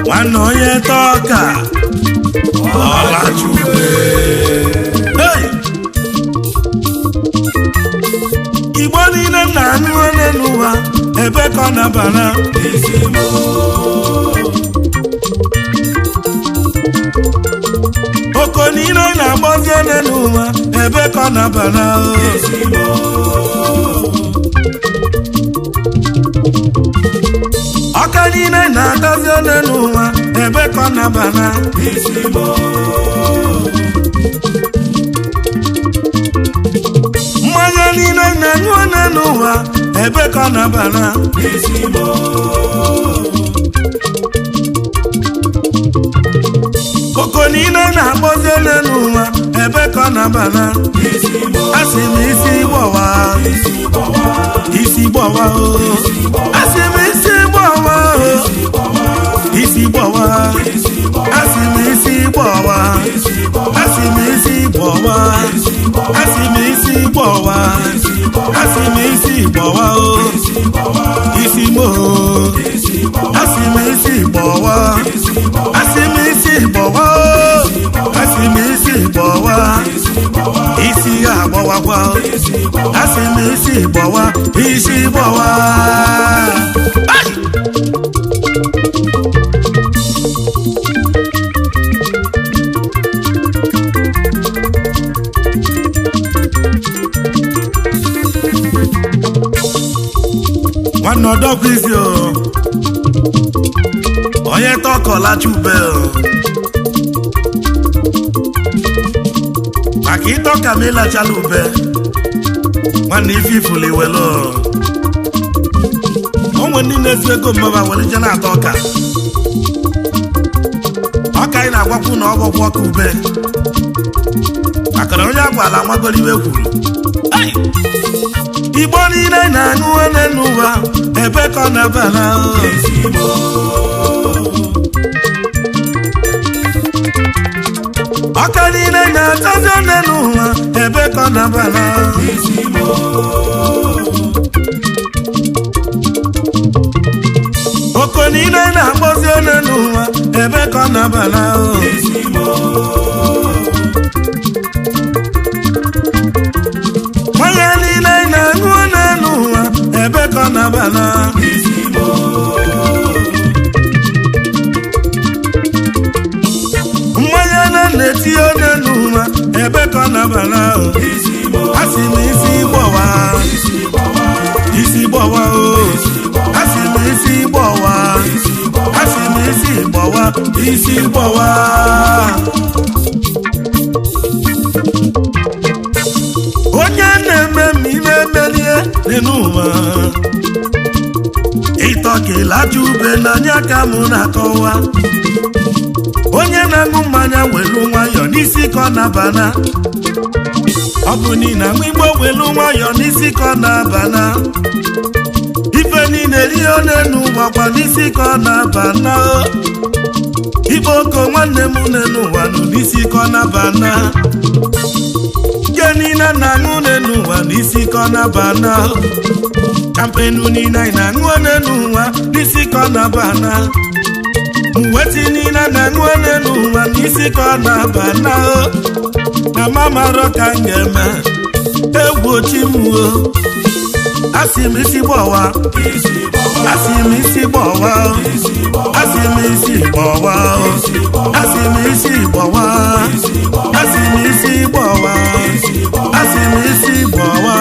Nwanne onye tọka ọlachukwu. Hey! Igbo niile na-anụ onye n'ụwa ebe ka ọ na-abana. Oko niile na-agbazi onye n'ụwa ebe ka ọ na-abana. Ọka niile na-atazi onye n'ụwa ebe ka ọ na-abana. Mmanya niile na-aṅụ onye n'ụwa ebe ka ọ na-abana. Oko niile na-akpọzi onye n'ụwa ebe ka ọ na-abana. Asị m isi gbọwa, isi gbọwa o. Asị m isi gbọwa o, isi gbọwa. Asị m isi gbọwa, asị m isi gbọwa, asị m isi gbọwa, asị m isi gbọwa o, isi mo. Asị m isi gbọwa, asị m isi gbọwa o, asị m isi gbọwa, isi ya agbọwakwa o. Asị m isi gbọwa, isi gbọwa. Ai! Nwanne ọdọkwa isi o, onye tọkọlacha ube o, maka ịtọka ma ịlachala ube. Nwanne, ife ifulu iwelu o, onwe ndị na-ezu ego mmaba were je na-ata ọka. Ọka anyị na-agwakwu na ọgwọgwọ ọka ube, maka na onye agwala amagoro iwe kwuru. Ai! Igbo niile na-aṅụ onye n'ụwa ebe ka ọ na-abana. Ọka niile na-atazi onye n'ụwa ebe ka ọ na-abana. Oko niile na-akpọzi onye n'ụwa ebe ka ọ na-abana. Mmanya niile na-aṅụ onye n'ụwa ebe ka ọ na-abana. Mmanya na na-eti onye n'ụwa ebe ka ọ na-abana. Asị m isi gbọwa, isi gbọwa o. Asị m isi gbọwa, asị m isi gbọwa, isi gbọwa. Onye na-eme m ime emelie dị n'ụwa, ịtọkilaja ube n'anya ka mụ na-akọwa. Onye na-aṅụ mmanya welu nwayọ n'isi ka ọ na-abana. Ọ bụ niile aṅụ igbo welu nwayọ n'isi ka ọ na-abana. Ife niile rie onye n'ụwa kwa n'isi ka ọ na-abana. Ibe oko nwanne m nne n'ụwa nụ n'isi ka ọ na-abana. Nke niile na-aṅụ nne n'ụwa n'isi ka ọ na-abana. Kampenu niile anyị na-aṅụ onye n'ụwa n'isi ka ọ na-abana. Mweti niile na-aṅụ onye n'ụwa n'isi ka ọ na-abana. Na mamarọ ka m ga-eme egwu ochi m o. Asị m isi gbọwa, asị m isi gbọwa, asị m isi gbọwa, asị m isi gbọwa, asị m isi gbọwa, asị m isi gbọwa,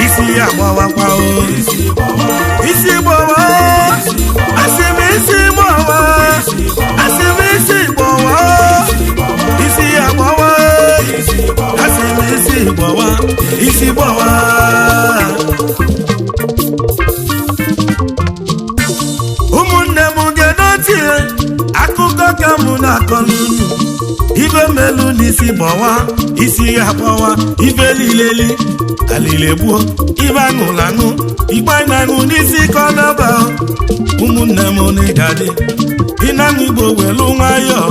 isi ya gbọwakwa o, isi gbọwa. Asị m isi gbọwa, asị m isi gbọwa, isi ya gbọwa. Asị m isi gbọwa, isi gbọwa. m na-akọlụ unu. Ibe melu n'isi gbawa, isi ya gbawa, ibe lileli alile gbuo, ibe aṅụrụ aṅụ, igbe na-aṅụ n'isi ka ọ na-aba. Ụmụnne m n'ịgadị ịna-aṅụ igbo welu nwayọọ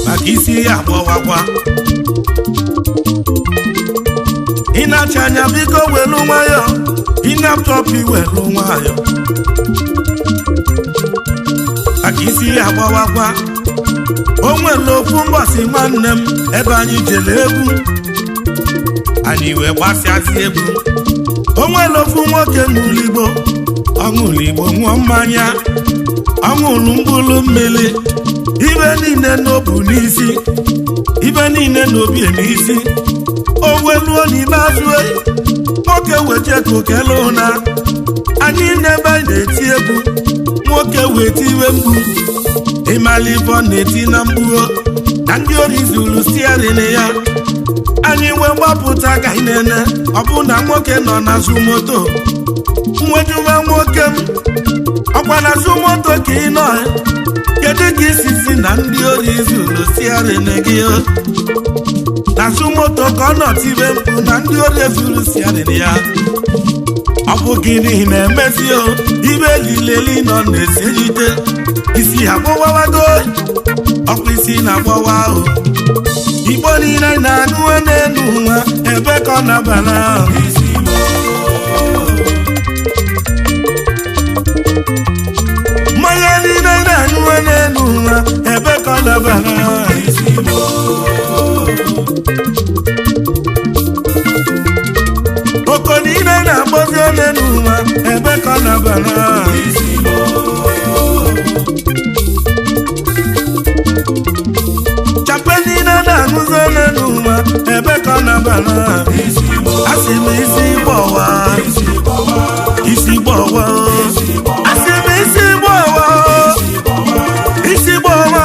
maka isi ya gbawakwa. Ị na-acha anya biko welu nwayọọ, ị na-atọpụ welu nwayọọ maka isi ya gbawakwa. O nwere okwu mbọsị nwanne m ebe anyị jere egwu, anyị wee gbasịasị egwu. O nwere okwu nwoke n'ụlọ igbo, ọṅụlụ igbo ṅụọ mmanya, ọṅụlụ mkpụrụ mmiri, ibe niile n'obu n'isi, ibe niile n'obi n'isi. O weluo n'ikpeazụ, nwoke weje kokele ụna anyị n'ebe anyị na-eti egwu, nwoke wee tiwe mkpu. Ịmala ife ọ na-eti na mkpu na ndị ori zuru steering ya. Anyị wee gbapụta ka anyị nene, ọ bụ na nwoke nọ n'azụ moto. Nwejuba nwoke m, ọkwa n'azụ moto ka ị nọ, kedu ka isi si na ndị ori zuru steering gị? N'azụ moto ka ọ nọ tibe mkpu na ndị ori zuru steering ya. Ọ bụ gịnị na-emezi o? Ibe lileli nọ na-esejite isi agbawawago, ọkwa isi na-agbawa ahụ. Igbo niile na-aṅụ n'elu nwa, ebe ka ọ na-abala. Mmanya niile na-aṅụ n'elu nwa, ebe ka ọ na-abala. Oko niile na-agbazi n'elu nwa, ebe ka ọ na-abala. Chape niile na-aṅụzi n'elu nwa, ebe ka ọ na-abala. Asị m isi gbọwa, isi gbọwa, asị m isi gbọwa, isi gbọwa,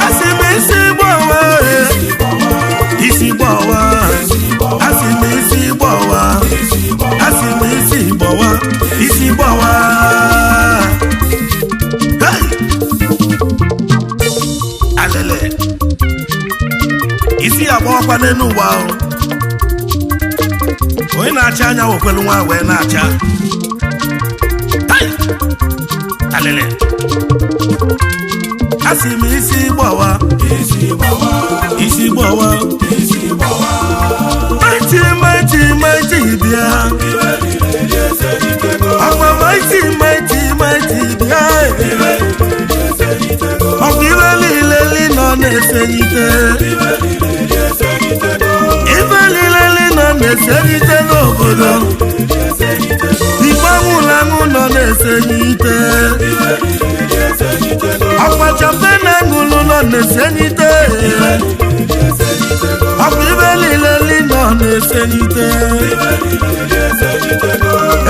asị m isi gbọwa, isi gbọwa, asị m isi gbọwa, asị m isi gbọwa, isi gbọwa. Hey! Alele isi agbawakwa n'elu ụwa ahụ. Onye na-acha anya wekwelu nwa wee na-acha. Hey! Alele asị m isi gbawa, isi gbawa, mighty mighty mighty bịa, ọkwa mighty mighty mighty bịa, ọkwa ibe niile nọ na-eselite, ibe niile nọ na-eselite n'obodo, igbe anwụrụ anwụ nọ na-eselite, ọkwa chape na aṅụlụ nọ na-eselite, ọkwa ibe niile nọ na-eselite.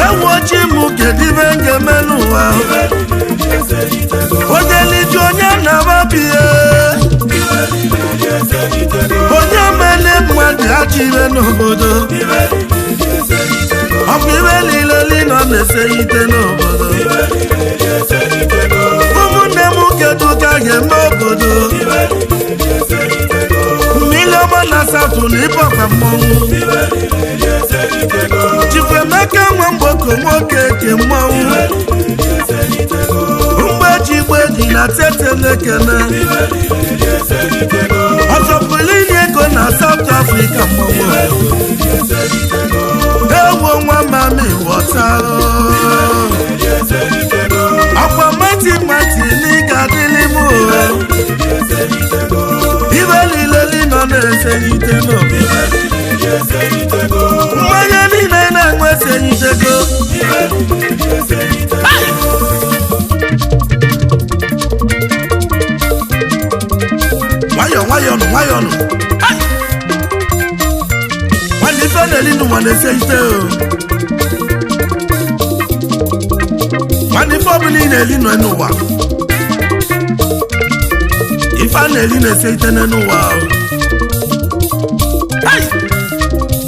Ewu ochi m, kedu ibe m ga-eme n'ụwa? Onye liju onye na-agbabie, onye mele mmadụ achịbe n'obodo, ọkwa ibe niile nọ na-eselite n'obodo. Ụmụnne m, kedu ka a ga-eme obodo? Mmiri ọma na satụ na ịbọkwa mmọnwụ. Chikwemeka nwa mgboko nwoke ke mmọnwụ mgbe ji igbe ji na tete na-ekene ọzọpụrụ inye ego na South Africa. Mmọnwụ ewo nwa mami wọta, ọkwa mati mati n'ịga dịlị m. Ibe niile nọ na-eselite n'obi, mmanya niile na-enwe selitego. Nwayọ nwayọ nụ, nwayọ nụ. Nwanne, ife na-eli n'ụwa na-eselite o. Nwanne, ife ọbụla ị na-eli nọ n'ụwa, ife a na-eli na-eselite n'ụwa o. Hey!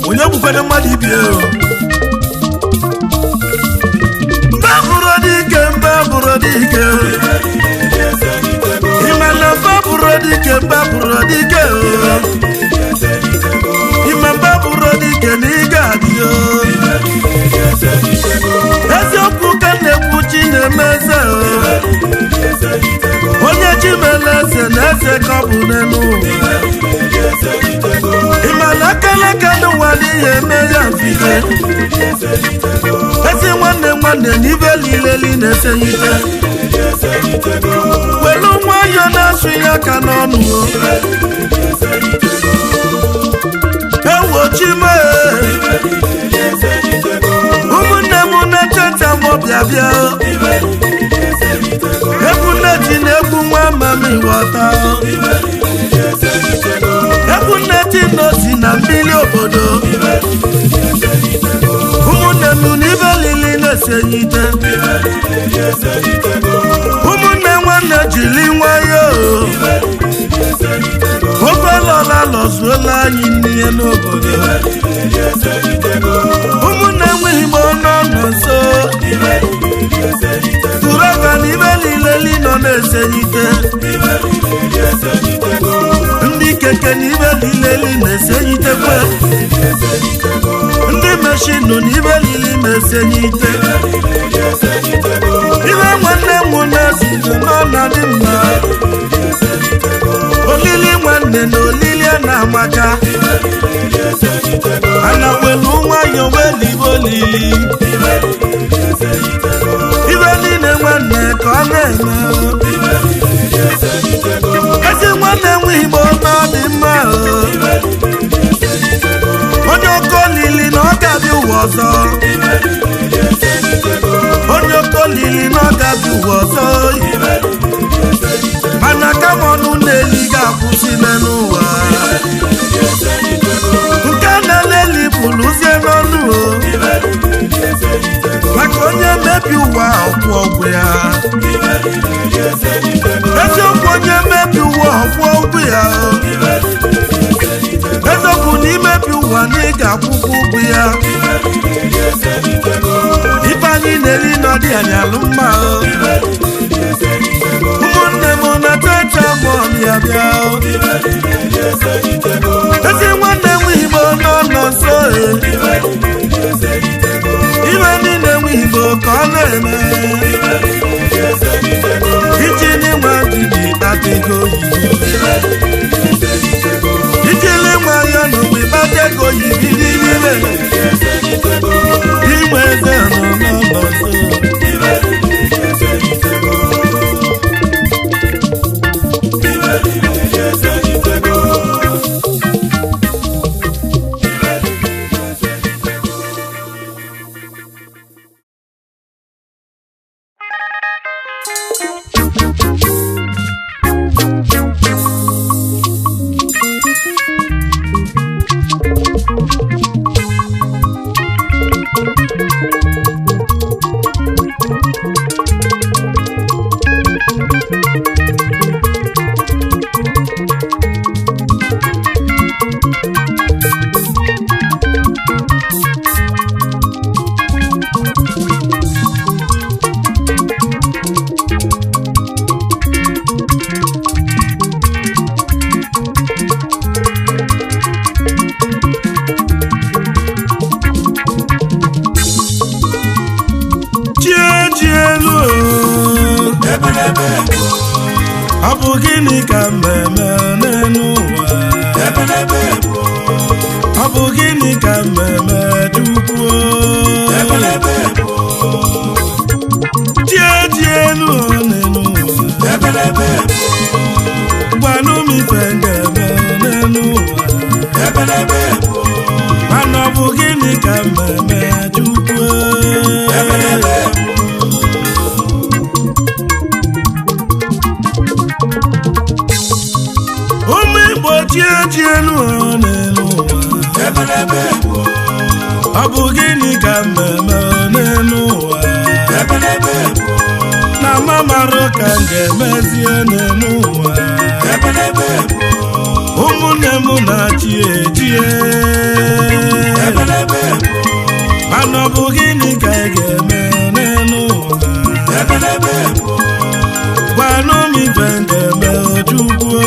Onye gbukwere mmadụ ibie o? Mba bụrụ dike, mba bụrụ dike, ịma na eze ka ọ bụ n'elu ụwa. Ịmala akalaka n'ụwa n'ihe eme ya mfite. Ezi nwanne nwanne n'ibe lileli na-esenyite. Welu nwayọ na-asụ ya aka n'ọnụ o. Ewochime ụmụnne m na-echeta m ọbịa bịa. Egwu nne ji na egwu nwa mama ịghọta. Egwu nne ji na osi na mmiri obodo. Ụmụnne m n'ibe lili na-esenyite. Ụmụnne nwanne jiri nwayọọ. Ofelọla lọzuola anyị n'ihe n'obodo. Ụmụnne nwe Igbo nọ nso. Tụrụ aka n'ibe niile li nọ na-esenyite. Ndị keke n'ibe niile li na-esenyitekwe. Ndị meshinụ n'ibe niile na-esenyite. Ibe nwanne m na-esizi n'ọnọdụ mma. Olili nwanne na olili a na-amaka. Ana welu nwayọ welibe olili. Ibe niile nwanne ka ọ na-eme. Ezi nwanne nwe Igbo na ọ dị mma o. Onye oke olili na ọ ga-abịa ụwa ọzọ. Onye oke olili na ọ ga-abịa ụwa ọzọ. Mana kama ọnụ na-eli ga-akwụsị n'ụwa. Nke na-eleli bụlụzie n'ọnụ o. Maka onye mmebi ụwa ọkwụ ọgwụ ya. Eziokwu onye mmebi ụwa ọkwụ ọgwụ ya. Eziokwu na imebi ụwa na ị ga-akwụkwọ ụgwọ ya. Ife anyị na-eri nọdị anyị alụ mma o. Ụmụnne m na techa mụọ ya bịa o. Ezi nwanne m Igbo nọ nso e. Ibe niile nwe Igbo ka ọ na-eme. Iji n'inwe ndidi kpata ego oyibo. Ijili nwayọ n'ụwa ịkpata ego oyibo n'ime. Inwe eze nọ n'ụlọ nso. Ọ bụ gịnị ka mmemme n'elu ụwa? Ọ bụ gịnị ka mmemme Chukwu? Chie ji elu n'elu ụwa. Gwanụ m ife ga-eme n'elu ụwa. Mana ọ bụ gịnị ka mmemme Chukwu? Ụmụ Igbo chie ji elu n'elu ụwa. Ọ bụ gịnị ka mmemme n'elu ụwa? Na mamarụ ka m ga-emezie n'elu ụwa. Ụmụnne m na-achị ejie. Mana ọ bụ gịnị ka ị ga-eme n'elu ụwa? Gwanụ m ife m ga-eme Chukwu.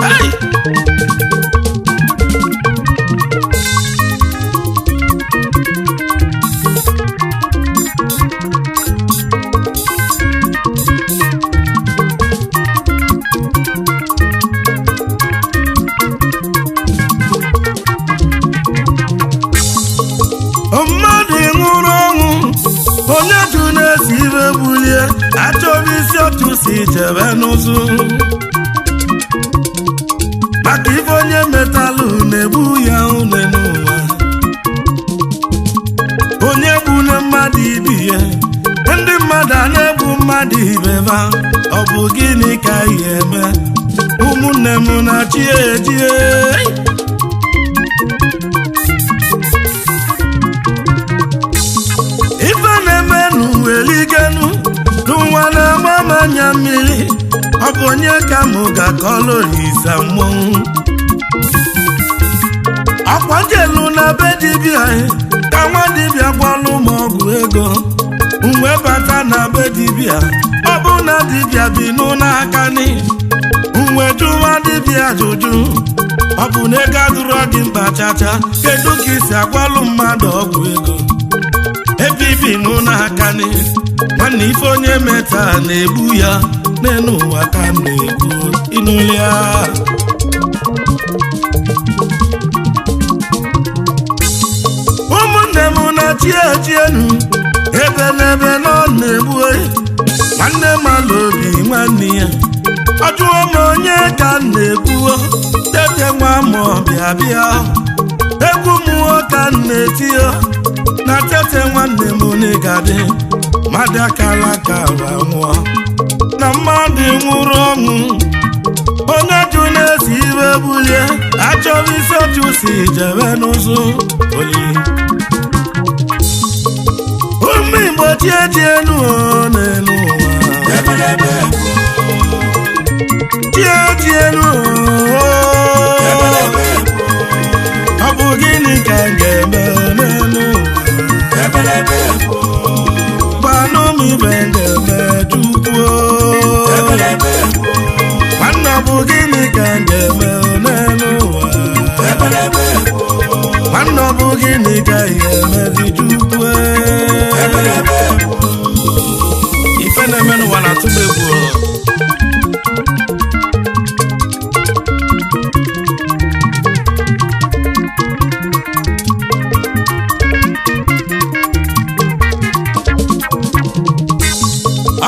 Hey! Mmadụ nwụrụ ọnwụ, onye jụ na-esi ibe bulie, achọrọ isi otu si jebe n'ụzụ. Maka ife onye metalụ na-egbu ya une n'ụwa. Onye gbune mmadụ ibi ya, ndị mmadụ a na-egbu mmadụ ibe ba, ọ bụ gịnị ka ihe eme? Ụmụnne m na-achị ejie. Ife na-emenụ weligenu n'ụwa na-agba m anya mmiri, ọ bụ onye ka mụ ga-akọlụ Olisa mmọnwụ. Ọkwa jelu na be dibịa ka nwa dibịa gwọlụ m ọgwụ ego. Mgbe bata na be dibịa, ọ bụ na dibịa bi n'aka ni. Mgbe jụwa dibịa ajụjụ, ọ bụ na ego adụrọ gị mkpa chacha, kedu ka isi agwalụ mmadụ ọgwụ ego? Ebe ibi n'aka ni, nwanne ife onye meta na-egbu ya n'elu ụwa ka m na-ekwu ịnụlịa. Ụmụnne m na-achị echienu, ebe n'ebe nọ na-egbu oyi, nwanne m ala obi nwanne ya. Ọ jụọ m onye ka m na-ekwuo, tete nwa m ọbịa bịa. Egwu mmụọ ka m na-etio, na tete nwanne m n'ịgadị, mmadụ akala ka wa nwụọ. Na mmadụ nwụrụ ọnwụ, onye jụ na-esi iwe bulie, achọrọ isi otu si jebe n'ụzụ oli. Ụmụ Igbo chie jienu n'elu ụwa. Chie jienu, ọ bụ gịnị ka m ga-eme n'elu ụwa? Gbanụ m ibe m ga-eme Chukwu. Nwanne ọ bụ gịnị ka m ga-eme n'elu ụwa? Nwanne ọ bụ gịnị ka ị ga-emezi Chukwu? Ife na-eme n'ụwa na-atụ m egwu.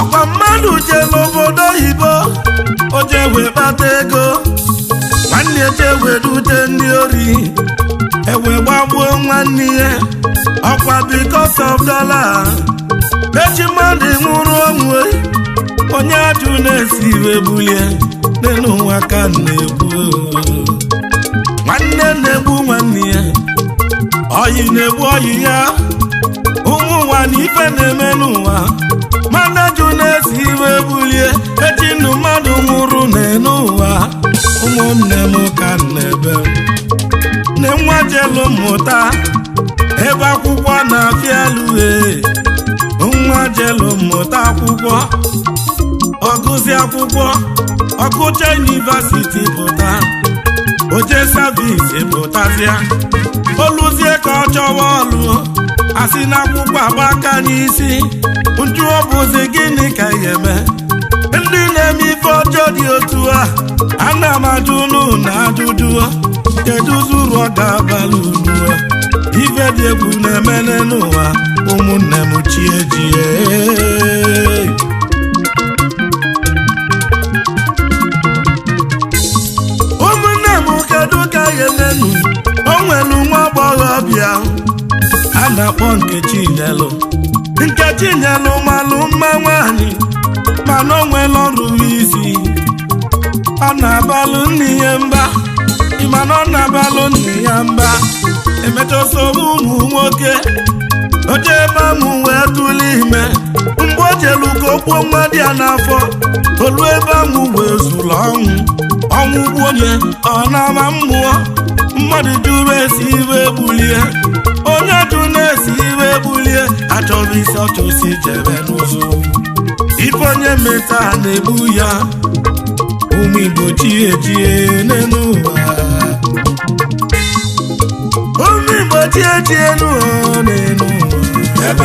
Ọkwa mmadụ jee n'obodo oyibo, o jee wee kpata ego, nwanne jee wee dute ndị ori, ewe gbagbuo nwanne ya, ọkwa because of dollar. Echi mmadụ nwụrụ ọnwụ, onye ajụ na-esi iwe bulie n'elu ụwa ka m na-ekwu. Nwanne na-egbu nwanne ya, oyi na-egbu oyi ya, ụmụ ụwa na ife na-eme n'ụwa. Mmadụ jụ na-esi iwe bulie, echi ndụ mmadụ nwụrụ n'elu ụwa. Ụmụnne m ka m na-ebe nne nwa jelu mmụta, ebe akwụkwọ na-afịa alue. Nwa jelu mmụta akwụkwọ, ọgụzi akwụkwọ, ọgụcha yunivasiti pụta, oje service pụtazịa, oluzie ka ọ chọwa ọlụ, asị na akwụkwọ agba aka n'isi. Njụ ọ bụzi gịnị ka ị ga-eme? Ndị na-eme ife ọjọọ dị otu a, ana m ajụ unu na ajụjụ, kedu zuru ọ ga-abalị unu? Ife dị egwu na-eme n'ụwa, ụmụnne m chie jie. Ụmụnne m kedu ka ya emenu? O nwelu nwa agbọghọbịa a na-akpọ Nkechi Nyelụ. Nkechi Nyelụ malụ mma nwaanyị, mana o nwere ọrụ isi. Ọ na-abalụ nne ya mba, ịmana ọ na-abalụ nne ya mba. Emecha soro ụmụ nwoke, oche ebe amụ wee tụrụ ime. Mgbe o jelu ka o gbuo nwa dị ya n'afọ, olu ebe amụ wee zuru ọnwụ. Ọnwụ gbuo onye ọ na-ama mmụọ, mmadụ jụrụ esi iwe gbulie. Onye jụ na-esi iwe gbulie, achọrọ isi ọchụ si jebe n'ụzọ. Ife onye meta na-egbu ya, ụmụ Igbo chie jie n'elu ụwa. Ụmụ Igbo chie jie n'elu ụwa.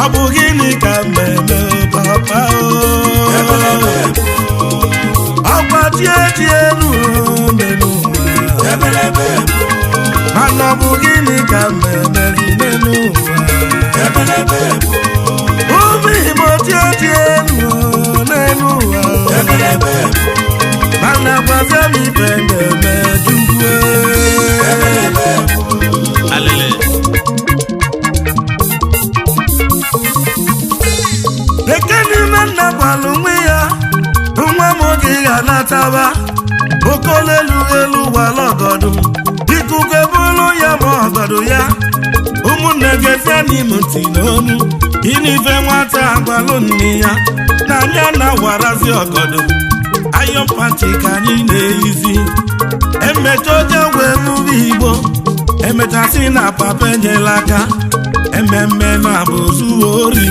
Ọ bụ gịnị ka mmemme papa o? Ọkwa chie jie n'elu ụwa. Mana Mana ọ bụ gịnị ka mmemme n'elu ụwa? Ụmụ Igbo tietie elu n'elu ụwa. Mana gwazie m ife na-eme Chukwu. Alele. Eke n'ime nna gwalụ nwe ya, nwa m oge ga-anataba. Okolelu elu gwala ọgọdụ, ikuku ebulu ya ma ọgọdụ ya. Ụmụnne gezie n'ime ntị n'onu, inife nwata agwalụ nne ya, na anya na-awarazi ọgọdụ. Ayọn panti ka anyị na-eyizi. Emecha oje wee ṅụrụ igbo, emechasị na papa enyela aka. Ememme na-abụ ozu ori,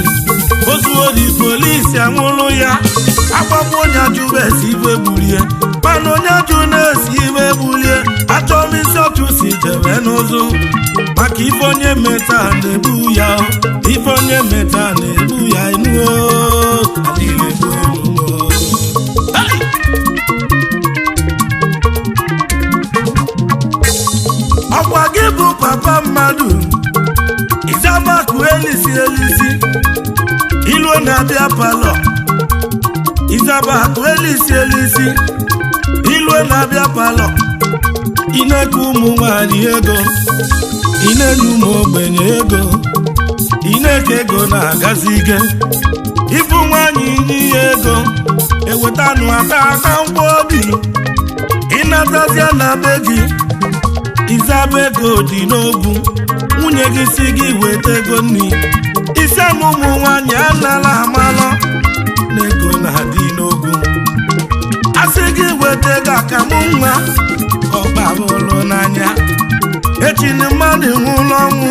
ozu ori polisi anwụrụ ya. Agbagbu onye ajụba esi ibe gburie, mana onye ajụ na-esi ibe gburie. Achọm isi ọchụ si jebe n'ụzụ, maka ife onye meta na-egbu ya, ife onye meta na-egbu ya. Enuo adịghị egbu elu. Ọkwa gị bụ papa mmadụ, izamakụ elisi elisi ilu na-abịa palọ. Izabakụ elisi elisi ilu na-abịa palọ. Ineke ụmụ nwanyị ego, inenye ụmụ ogbenye ego, ineke ego na-agazi ike. Ịbụ nwanyị inye ya ego, ewetanụ ata aka mkpọ obi. Ịnatazia na be gị, izaba ego dị n'ogwu. Nwunye gị si gị weta ego nri, isi ama ụmụ nwanyị anala amalọ na ego na-adị n'ogwu. Asị gị weta ego akamụ nwa ọkpabụlụ n'anya. Echi na mmadụ nwụrụ ọnwụ,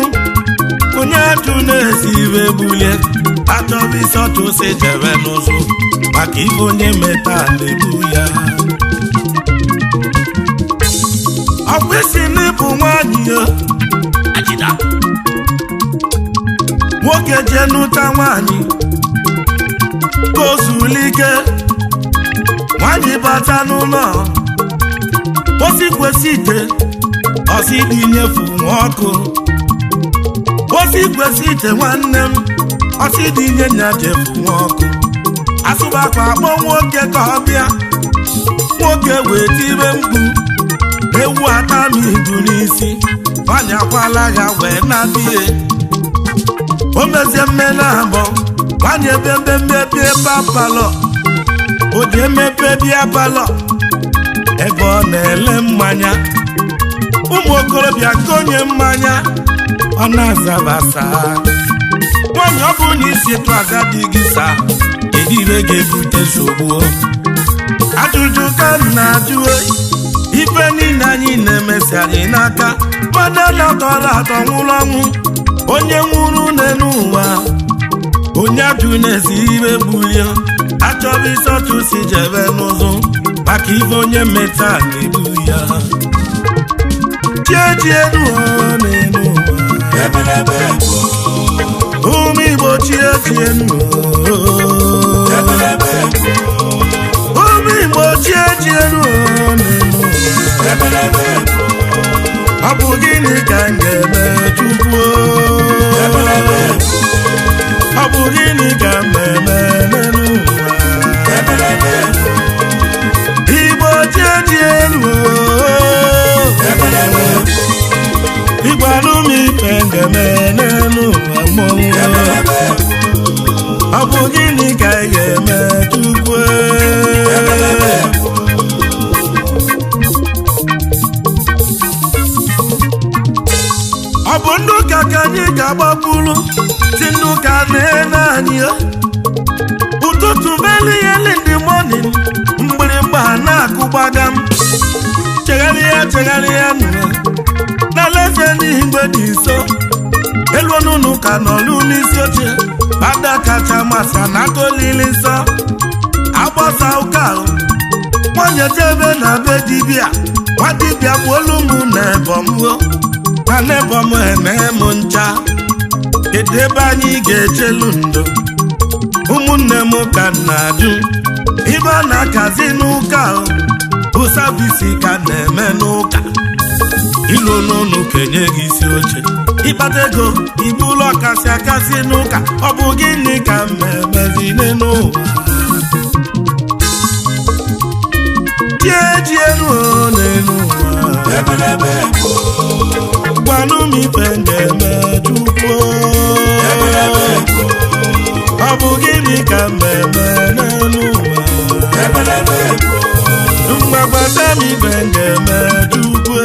onye ajụ na-esi iwe bulie. Achọrọ isi ọchụ si jebe n'ụzụ, maka ife onye meta na-ebu ya. Ọkwa isi n'ịbụ nwaanyị ya. Ajida. Nwoke jee nụta nwaanyị ka o zulike. Nwaanyị bata n'ụlọ, osi kwesị ite ọsị dị nyefu nwa ọkụ. Osi kwesị ite nwanne m, ọsị dị nye nya jefu nwa ọkụ. Asụbakwa akpọ nwoke ka ọ bịa, nwoke wee tibe mkpu, ewu ata m ibu n'isi. Nwaanyị akwala ya wee na-adịghị o mezie mmele abụọ. Nwaanyị ebe mmepe palọ, o ji emepe bịa palọ ebe ọ na-ele mmanya. Ụmụ okorobịa konye mmanya, ọ na-azabasa. Nwaanyị, ọ bụ na isi etu aza dị gị saa, kedu ire ga-ebute nsogbu? Ajụjụ ka m na-ajụ. Ife niile anyị na-emesi anyị n'aka, mmadụ na-atọrọ atọ nwụrụ ọnwụ. Onye nwụrụ n'elu ụwa, onye ajụ na-esi ibe gbulie. Achọrọ isi ọchụ si jebe n'ụzụ, maka ife onye meta na-ebu ya. Chiechi elu n'elu ụwa, ụmụ Igbo chiechi elu. Ụmụ Igbo chiechi elu n'elu ụwa. Ọ bụ gịnị ka m ga-eme Chukwu? Ọ bụ gịnị ka m ga-eme n'elu ụwa? Igbo chiechi elu, ịgbalụ m ife m ga-eme n'elu ụwa mmọnwụ. Ọ bụ gịnị ka ị ga-eme Chukwu? Ọ bụ ndị ụka ka anyị ga-agbakwuru, si ndị ụka na-ene anyị o. Ụtụtụ very early in the morning, mgbịrịgba na-akụgbaga m. Chegharịa, chegharịa nụ n'alaeze n'igwe dị nso. Elu ọnụnụ ka nọlụ n'isi oche. Fada kacha masa na atolili nsọ agbasa ụka ahụ. Nwanyị jebe na be dibịa, nwa dibịa bụ olu m na ebọm o, na nebọm eme m ncha. Kedu ebe anyị ga-echelu ndo? Ụmụnne m ka m na-ajụ. Ibe a na-akazi n'ụka o, bụ service ka na-eme n'ụka. Ilu n'ụlọ kenye gị isi oche. Ịkpata ego igbu ụlọ kasị akasị n'ụka. Ọ bụ gịnị ka mmemezi n'ụwa? Jie elu n'elu ụwa. Gwanụ m ife m ga-eme Chukwu. Ọ bụ gịnị ka mmemme n'elu ụwa? Mgbagbata m ife m ga-eme Chukwu.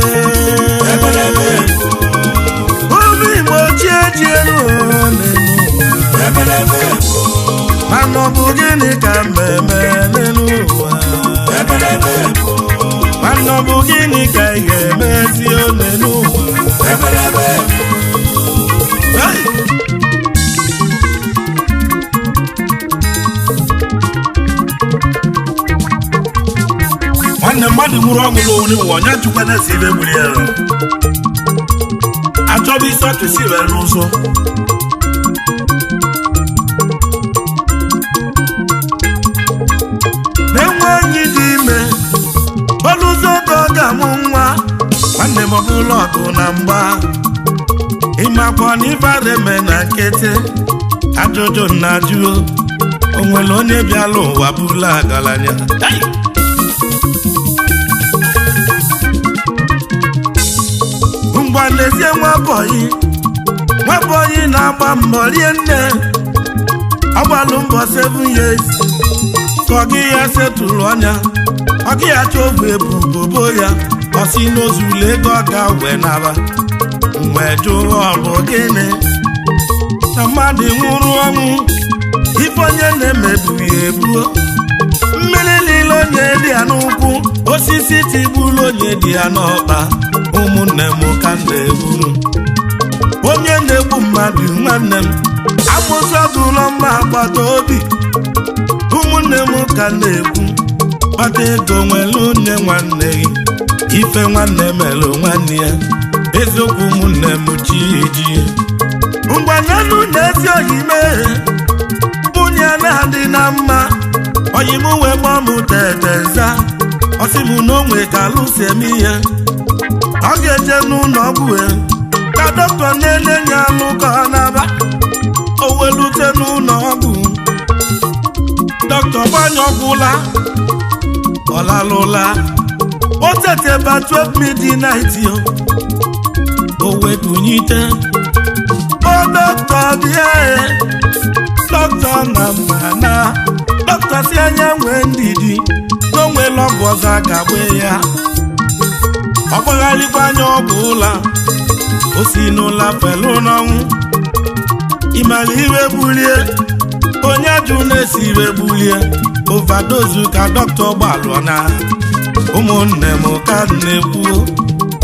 Ụmụ Igbo chie ji elu n'elu ụwa. Mana ọ bụ gịnị ka mmemme n'elu ụwa? Mana ọ bụ gịnị ka ị ga-emezi ole n'ụwa? Hey! Nwanne mmadụ nwụrụ ọnwụ n'onwe ụwa onye jikwa na-esi ibe gburu ya. Achọba isi ọchịchị were n'ụzọ. Na-enwe enyi dị ime ọlụzọ oge ọ ga-amụ nwa. Nwanne m ọbụla ọgụ na mgba. Ịmakwa na ifere eme na nkịtị. Ajụjụ na ajụ o nwere onye bịala ụwa bụla agalanya. Ngwa n'ezie nwabọyị nwabọyị na-agba mbọ rie nne. Ọ gbalụ mbọ 7 years ka ọ gị ya setụlụ ọnya. Ọ gị ya chọọ ebubo ya. Ọ sị n'ozulu ego ọ ga-we naba. Mgbe jụrụ ọ bụ gịnị na mmadụ nwụrụ ọnwụ ife onye na-emebu ya ebuo. Mmiri niile onye dị ya n'ụkwụ, osisi tigburu onye dị ya n'ọkpa. Ụmụnne m ka m na-egburu onye na-egbu mmadụ nwanne m. Amụsọ dụlọ mma agbata obi. Ụmụnne m ka m na-ekwu kpata ego nwere onye nwanne gị. Ife nwanne melụ nwanne ya. Eziokwu ụmụnne m chi eji. Ngwananụ na-ezi oyime nwunye na-adị na mma. Oyi m wee gbọọ m tete nza. Ọ sị m na o nwe ka alụsi eme ihe. Ọ ga-eje n'ụlọ ọgwụ ka dọkịta na-ele ya alụ ka ọ na-aba. O welute n'ụlọ ọgwụ dọkịta gbanye ọgwụla ọ lalụla. O tete ba 12 midnight o wekunyite. O dọkịta bịa dọkịta na mma na dọkịta si anya nwee ndidi na o nwere ọgwụ ọzọ a ga-agba ya. Ọ gbagharịkwa anya ọgwụ ụla o si n'ụla felu n'ọnwụ. Ịmara iwe gbulie onye jụ na-esi iwe gbulie. Ovadozu ka dọkịta gbalụọ na. Ụmụnne m ka na-ekwu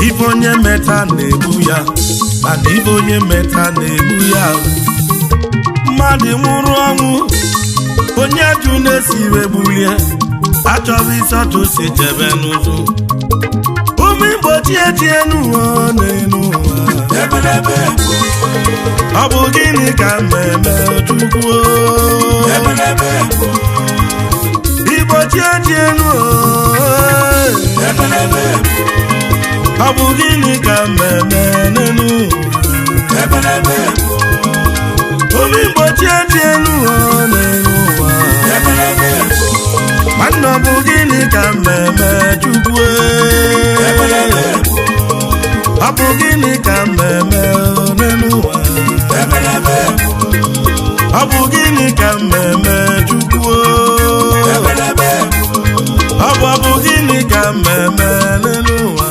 ife onye meta na-egbu ya. Mana ife onye meta na-egbu ya. Mmadụ nwụrụ ọnwụ onye jụ na-esi iwe gbulie. Achọghị ịsọtụ si jebe n'ụzọ. Ụmụ Igbo chie chie n'ụwa n'elu ụwa. Ọ bụ gịnị ka mmemme Chukwu? Igbo chie chie n'ụwa. Ọ bụ gịnị ka mmemme n'elu ụwa? Ụmụ Igbo chie chie n'ụwa n'elu ụwa. Nwanne ọ bụ gịnị ka mmemme Chukwu? Ọ bụ gịnị ka mmemme n'elu ụwa? Ọ bụ gịnị ka mmemme Chukwu? Ọ bụ gịnị ka mmemme n'elu ụwa?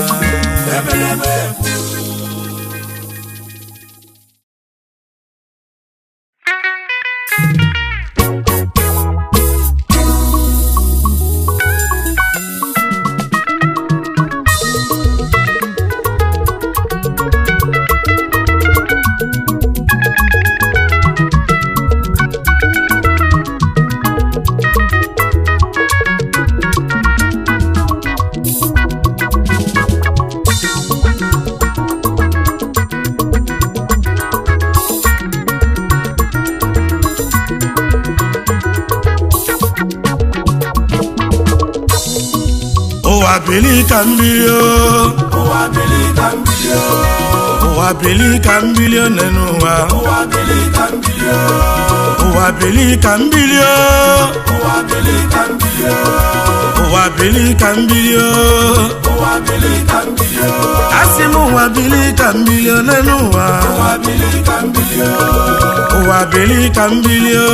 Ụwa bili ka mmiri o. Ụwa bili ka mbili o. Ụwa bili ka mbili one n'ụwa. Ụwa bili ka mbili o. Ụwa bili ka mbili o. Ụwa bili ka mbili o. Ụwa bili ka mbili o. Ụwa bili ka mbili o. Asị m ụwa bili ka mbili one n'ụwa. Ụwa bili ka mbili o. Ụwa bili ka mbili o.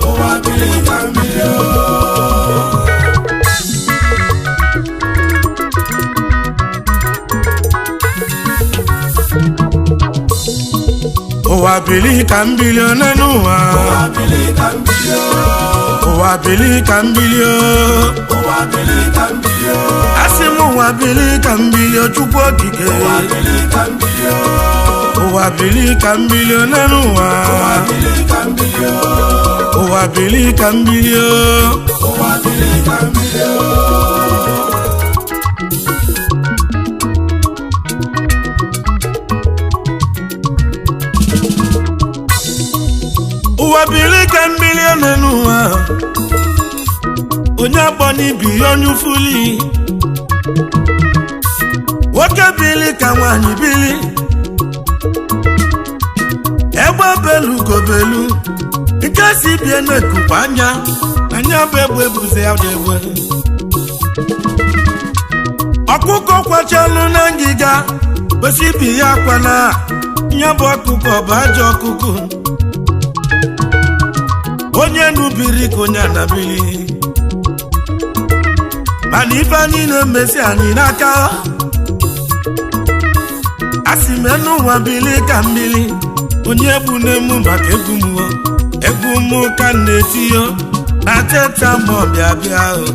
Ụwa bili ka mbili o. Ụwa bili ka mbili one n'ụwa. Ụwa bili ka mbili o. Ụwa bili ka mbili o. Ụwa bili ka mbili o. Asị m ụwa bili ka mbili o, Chukwu okike. Ụwa bili ka mbili o. Ụwa bili ka mbili one n'ụwa. Ụwa bili ka mbili o. Ụwa bili ka mbili o. Ụwa bili ka mbili o. Ụwa bili ka mbili one n'ụwa. Onye akpọ n'ibi ya onye ufuli. Nwoke bili ka nwaanyị bili. Egbe belu gobelu. Nke si bie na-ekukwa anya. Anya bụ egbe buzi ya dị egbe. Ọkụkọ kwachalụ na ngịga. Kwesị ibi ya akwa na ya bụ ọkụkọ bụ ajọ ọkụkọ. Onye nubiri ka onye anabili. Mana ife anyị na-emesi anyị n'aka. Asị m enu ụwa bili ka mmiri. Onye bụ n'emu maka egwu m o. Egwu m ka m na-etiyo na teta ma ọ bịa bịa o.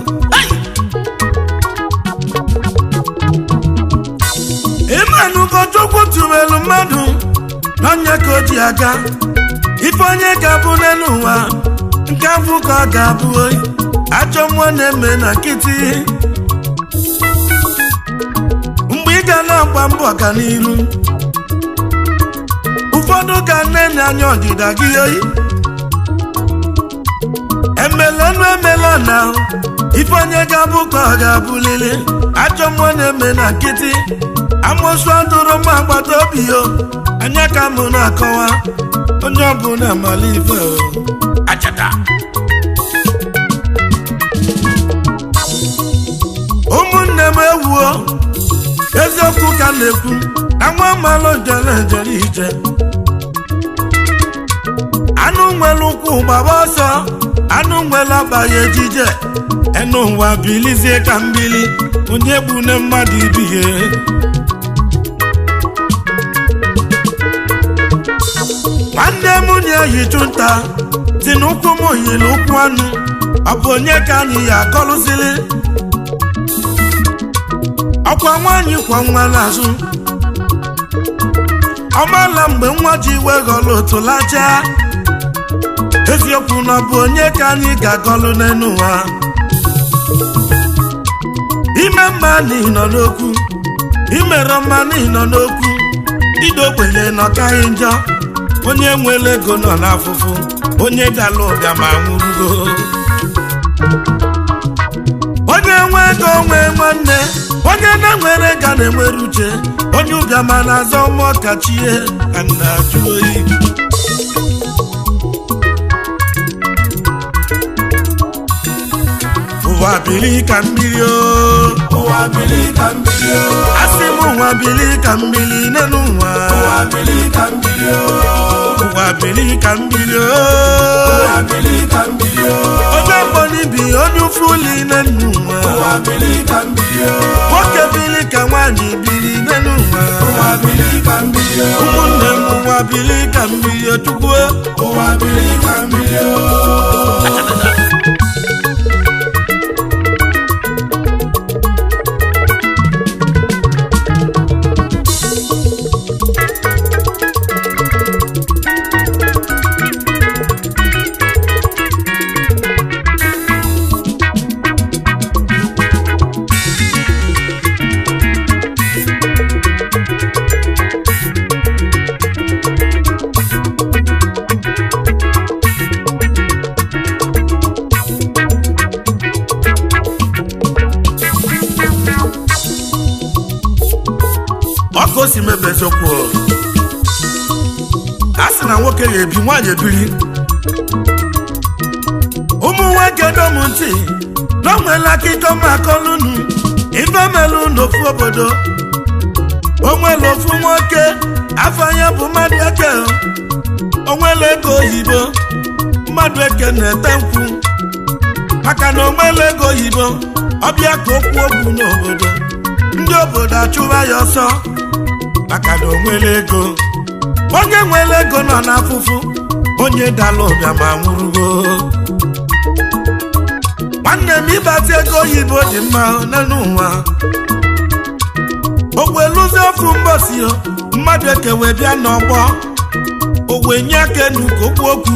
Ịmanụgo Chukwu tụwelu mmadụ n'ọnya ka o ji aga. Ife onye ga-abụ n'elu ụwa nke afụ ka ọ ga-abụ oyi. Ajọ mmụọ na-eme na nkịtị. Mgbe ị ga na-agba mbọ ga n'iru, ụfọdụ ga na-enye anya ọdịda gị oyi. Emelenu emela na ife onye ga-abụ ka ọ ga-abụ lele. Ajọ mmụọ na-eme na nkịtị. Amoosu adụrụ mma agbata obi yo. Anya ka mụ na-akọwa onye ọbụla mara ife o. Ajada. Ụmụnne m ewuo, eziokwu ka m na-ekwu na nwa mmalụ jere jere ije. Anụ nwere ụkwụ gbaba ọsọ, anụ nwere agbaghị ejije. Enu ụwa bilizie ka mbili, onye gbune mmadụ ibie. Nwanne m na-eyi chụnta si na ụkwụ m yiri ụkwụ anụ. Ọ bụ onye ka anyị ya akọlụzili? Ọkwa nwaanyị kwa nwa n'azụ. Ọmala mgbe nwa ji weghọlụ otu lachaa. Eziokwu na ọ bụ onye ka anyị ga-agọlụ n'elu ụwa. Ime mma n'ihi nọ n'okwu, imere mma n'ihi nọ n'okwu, idogbenye nọ kaghị njọ. Onye nwere ego nọ n'afụfụ, onye dala ụbịa ma nwụrụgo. Onye nwe ego nwee nwanne, onye na-enwere ga na-enwere uche. Onye ụbịama na-azọ mmụọ kachie ka m na-ajụ oyi. Ụwa bili ka mmiri o. Ụwa bili ka mbili o. Asị m ụwa bili ka mmiri n'elu ụwa. Ụwa bili ka mbili o. Ụwa bili ka mmiri o. Ụwa bili ka mbili o. Onye mgbọnibi onye ufuli n'elu ụwa. Ụwa bili ka mbili o. Nwoke bili ka nwaanyị bili n'elu ụwa. Ụwa bili ka mbili o. Ụmụnne m ụwa bili ka mmiri o, Chukwu. Ụwa bili ka mbili o. eziokwu. A sị na nwoke ga-ebi, nwaanyị ebiri. Ụmụ nwoke, dom ntị na o nwere akụkọ makolunu ife melu n'ofu obodo. O nwere ofu nwoke, afọ ya bụ mmadụ eke. O nwere ego oyibo. Mmadụ eke na-ete nkwụ maka na o nwere ego oyibo. Ọbịa ka okwu okwu n'obodo, ndị obodo achụwa ya ọsọ maka na o nwere ego. Onye nwere ego nọ n'afụfụ, onye dala ụbịa ma nwụrụgo. Nwanne m, ịgbata ego oyibo dị mma n'elu ụwa. O weluzie ofu mbosi, mmadụ eke wee bịa n'ọgbọ, o wee nye aka enu ka okwu okwu,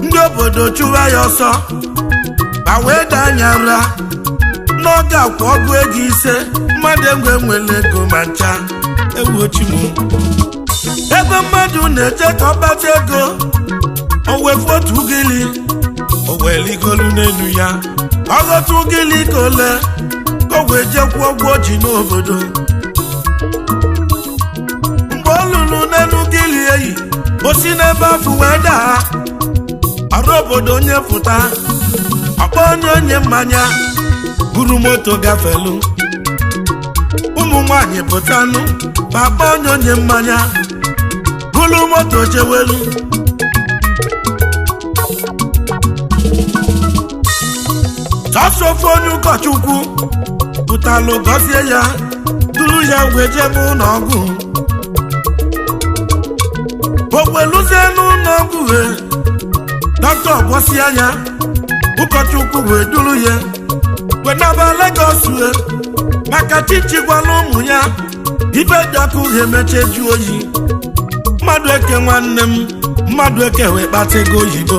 ndị obodo chụwa ya ọsọ, ma wee daa anya nra n'oge akwa 50. Mmadụ egwe nwere ego ma ncha ewu m. Ebe mmadụ na-eje ka ọ kpata ego, o wefu otu ugili, o wee ligolu n'elu ya, ọghọta ugili ka ole ka o wee jekwuo ụgwọ o ji n'obodo. Mgbe ọ lụrụ n'elu ugili eyi, o si n'ebe afụ wee daa. Ọrụ obodo onye pụta ọkpọ onye onye mmanya buru moto gafelu. Ụmụ nwanyị pụtanụ papa onye onye mmanya buru moto jewelu. Sọsọ ofe onye ụkọchukwu pụtalụ gọzie ya, duru ya wee jebe ụlọ ọgwụ. O weluzie n'ụlọ ọgwụ wee dọkịta gwọsịa ya. Ụkọchukwu wee duru ya wee naba Lagos wee maka chichi gwala ụmụ ya ife dị ọkụ ha emecha ju oyi. Mmadụ eke, nwanne m, mmadụ eke wee kpata ego oyibo.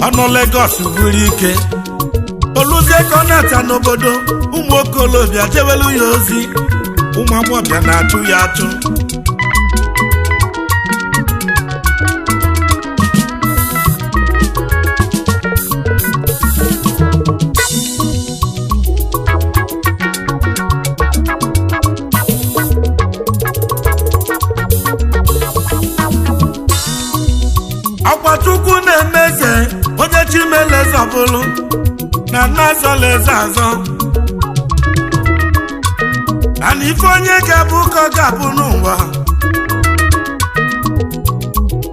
Ọnụ Lagos buru ike oluzie ka ọ na-ata n'obodo. Ụmụ okolobịa jewelu ya ozi, ụmụ agbọbịa na-achụ ya achụ. Ọkwa Chukwu na-eme eze, onye chimeleze ọbụlụ na nazọla eze azọ ana ife onye ga-abụ ka ọ ga-abụ n'ụwa.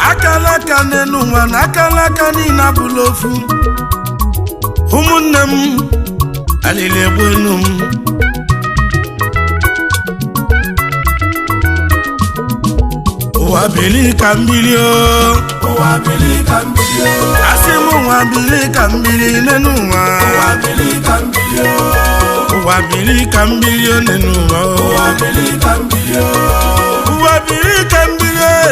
Akala aka n'elu ụwa na akala aka niile abụla ofu. Ụmụnne m, alili egbu enu m. Ụwa bili ka mmiri o. Ụwa bili ka mmiri o. Asị m, ụwa bili ka mmiri n'enu ụwa. Ụwa bili ka mmiri o. Ụwa bili ka mmiri o n'enu ụwa o. Ụwa bili ka mmiri o. Ụwa bili ka mmiri e.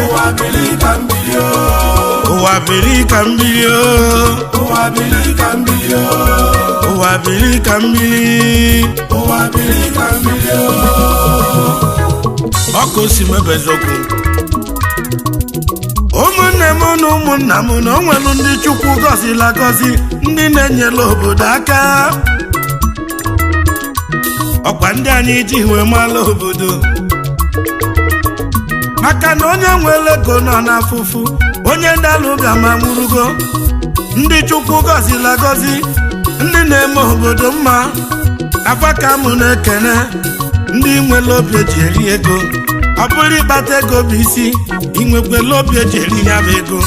Ụwa bili ka mmiri o. Ụwa bili ka mmiri o. Ụwa bili ka mmiri o. Ụwa bili ka mmiri. Ụwa bili ka mmiri o. Ọkụ si mebe eziokwu. Ụmụnne m na ụmụnna m, na o nwere ndị Chukwu gọzila gọzi, ndị na-enyere obodo aka. Ọkwa ndị anyị ji wee mara obodo, maka na onye nwere ego nọ n'afụfụ, onye dalụbịa ma nwụrụgo. Ndị Chukwu gọzila gọzi, ndị na-eme obodo mma, afa ka mụ na-ekene. Ndị nwere obi eji eri ego. Ọ bụrụ ịkpata ego bụ isi, inwekwela obi eji eri ya bụ ego.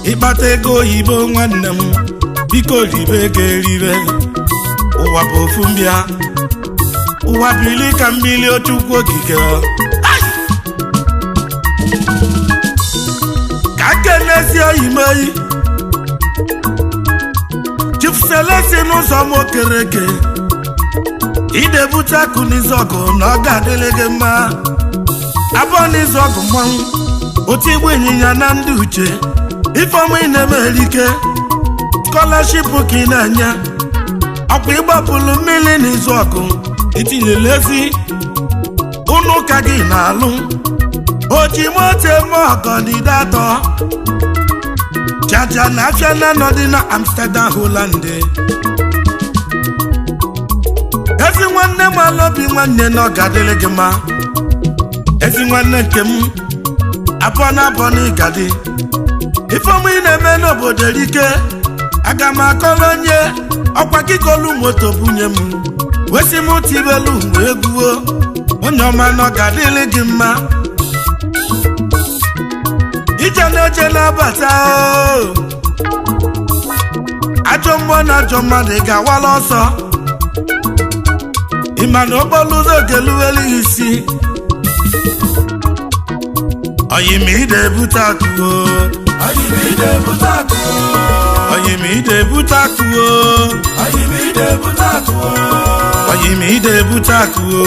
Ịkpata ego oyibo, nwanne m, biko ribe ego eribe. Ụwa bụ ofu mbịa. Ụwa bili ka mmiri. Ochukwu okike ka kenezie oyimeyi Chief Selesi n'ụzọ m okereke idebute akụ n'izọgụ na ọ ga-adịrị gị mma. Abụọ n'izọgụ mmanwụ otu igbu ịnyịnya na ndị uche ifeọma ị na-emerike scholarship ka ị na-enye. Ọkwa ịgbapụlụ mmiri n'izu ọgụ, itinyela ezi ụnụ ụka gị na-alụ oji moto eme ọgọ n'ide atọ chacha na afịa na nọdị na Amsterdam, Holland. Ezi nwanne m, alaobi nwanne, na ọ ga-adịrị gị mma. Ezi nwanne nke m, abụọ na abụọ na ịgadi ifeọma ị na-eme n'obodo erike. Aga m akọrọ onye ọkwa kikolu moto bunye m, wesi m tibelu wee gwuo. Onye ọma na ọ ga-adịrị gị mma. Ije na-eje na-abata o. Ajọ mmụọ na ajọ mmadụ ga-awala ọsọ. Ịma na okporo ụzọ ga-eluwelu ya isi. Oyimide ebute akụ o. Oyimide bute akụ. Oyimide ebute akụ o. Oyimide bute akụ. Oyimide ebute akụ o.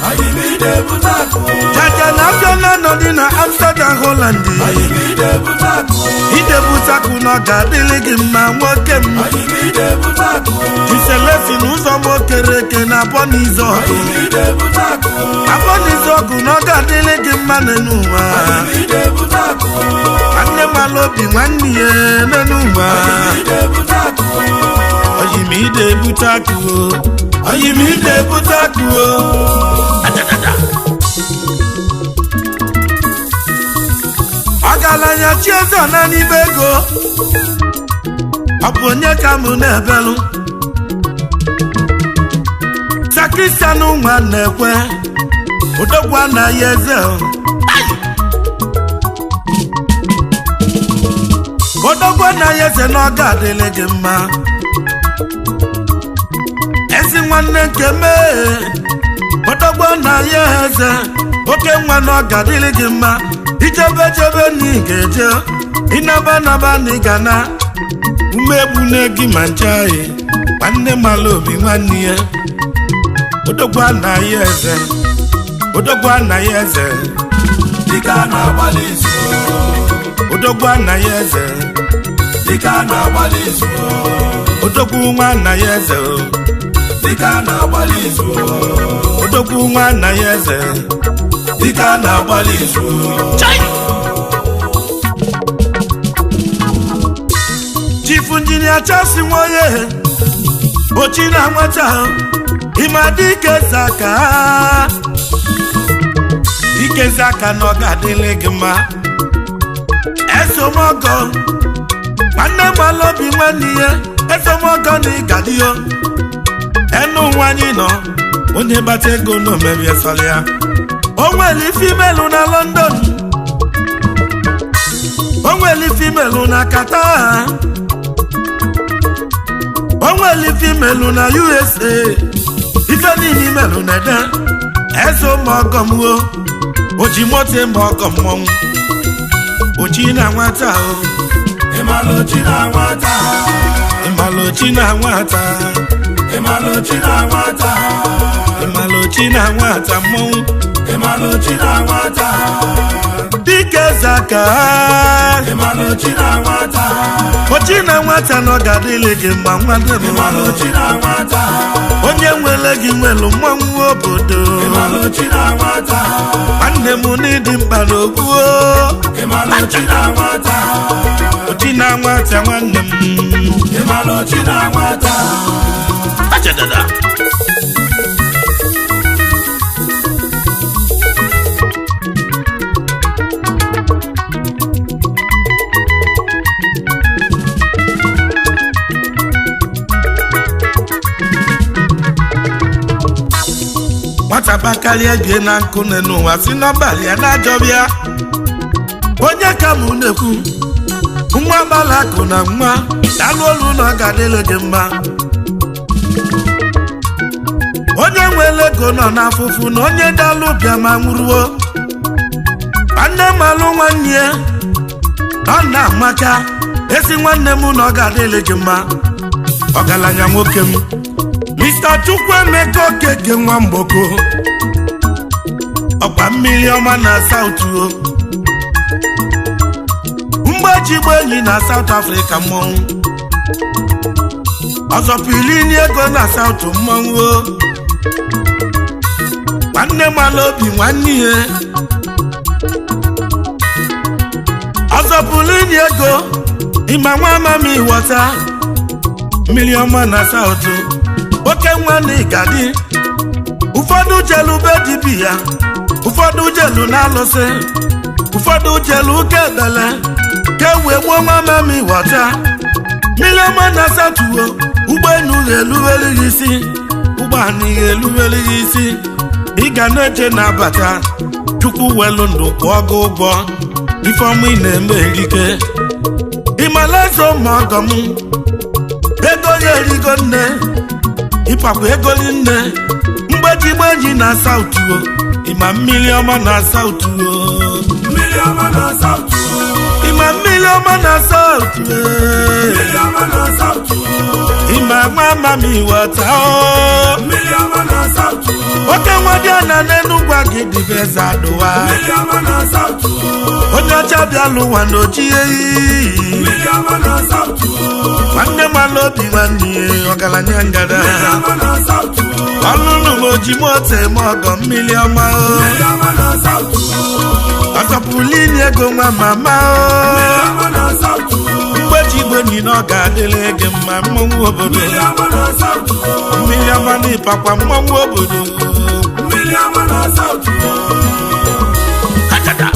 Oyimide bute akụ. Jaja na afịa na-anọdị na Amsterdam, Holland. Oyimide bute akụ. Idebute akụ na ọ ga-adịrị gị mma, nwoke m. Oyimide bute akụ. Jiselesi na ụzọ m okereke na abọ n'izu ọgụ. Oyimide bute akụ. Abọ n'izu ọgụ na ọ ga-adịrị gị mma n'enu ụwa. Oyimide bute akụ. Nwanne m ala obi nwanne ya n'enu ụwa. Oyimide bute akụ. Oyimide ebute akụ o. Oyimide ebute akụ o. Ọgaranya Chieze na n'ime ego, ọ bụ onye ka mụ na-ebelụ. Sakristian nwa na-ekwe odogwu anaghị eze o. Odogwu anaghị eze na ọ ga-adịrị gị mma. Ezi nwanne nke mee, odogwu anaghị eze, oke nwa na ọ ga-adịrị gị mma. Ijebe jebe na ị ga-eje, ịnaba naba na ị ga na umegbu na gị ma nche. Nwanne mala obi nwanne ya, odogwu anaghị eze, odogwu anaghị eze. Dike a na-agbalị izu. Odogwu anaghị eze. Dike a na-agbalị izu. Odogwu nwa anaghị eze. Dike a na-agbalị izu. Odogwu nwa anaghị eze. Dike a na-agbalị izu. Chief Injinia Charles Nwoye, ochi na nwata, ịma dike zaka ike zaka na ọ ga-adịrị gị mma. Esomọgọ nwanne m alaobi nwanne ya, esomọgọ na ịgadịyo enu nwanyị nọ. Onye gbata ego na omebie sọrọ ya. O nwere ife imelu na London, o nwere ife imelu na Qatar, o nwere ife imelu na USA. Ife niile imelu na ede eze ụmụọgọ m o oji moto eme ọgọ mmọnwụ, oji na nwata o. Ịmalụ chi na nwata. Ịmalụ oji na nwata. Ịmalụ chi na nwata. Ịmalụ oji na nwata mmọnwụ. Ịmalụ chi na nwata. Dike zaka. Ịmalụ chi na nwata. Oji na nwata na ọ ga-adịrị gị mma, nwanne m. Ịmalụ chi na nwata. Onye nwere gị nwelu mmọnwụ obodo. Ịmalụ chi na nwata. Nwanne m n'ịdị mkpa n'okwu. Ịmalụ chi na nwata. Oji na nwata, nwanne m. Ịmalụ chi na nwata. Ajadada. Nwata gbakarịa bie na nkụ n'ụwa si n'ọbalị ya na-ajọbịa. Onye ka mụ na-ekwu? Nwa gbala akụ na nwa dalụ olu na ọ ga-adịrị gị mma. Onye nwere ego nọ n'afụfụ na onye dalụ bịa ma nwụruo. Nwanne m alụ nwanne ya na ọ na-amaka. Ezi nwanne m, na ọ ga-adịrị gị mma. Ọgaranya nwoke m, Mr. Chukwuemeka Okeke nwa mgboko, ọkwa mmiri ọma na South o, mgbajigbo enyi na South Africa mmọnwụ, ọzọpilini ego na South mmọnwụ o. Nwanne m ala obi nwanne ya, ọzọpilini ego ịma nwa amami wọta mmiri ọma na South, oke nwa na ịgadị. Ụfọdụ jelube dibia. Ụfọdụ jelu na alụsị, ụfọdụ jelu ụka ebele ka e wee gbuo nwa mami wọta. Mmiri ọma na asatụo, ụgbọelu ga-eluwere gị isi, ụgbọala ga-eluwere gị isi. Ị ga na-eje na-abata, Chukwu welu ndụ kwụọ gị ụgwọ ifeọma ị na-eme erike. Ịmalaeze ụmụ ọgọ m, ego ya erigo nne, ịpakwa egoli nne. Mgbejigbeji na asautuo, ịma mmiri ọma na asautuo. Mmiri ọma na South. Ịma mmiri ọma na asautuo. Mmiri ọma na South. Ịma nwa mami wọta o. Mmiri ọma na South. Oke nwa dị na n'Enugwu Agidi eze adụwa. Mmiri ọma na South. Onye ọcha bịa lụwa n'ochi ehi. Mmiri ọma na South. Nwanne m ala obi nwanne ya, ọgaranya ngada. Mmiri ọma na South. Ọlụlụ m oji moto eme ọgọ, mmiri ọma o. Mmiri ọma na South. Ọzọpụlụ inye ego nwa mama o. Mmiri ọma na South. Mgbeji igwe niile, ọ ga-adịrị gị mma, mmọnwụ obodo. Mmiri ọma na South. Mmiri ọma na ịpakwa mmọnwụ obodo. Mmiri ọma na South. Kachada.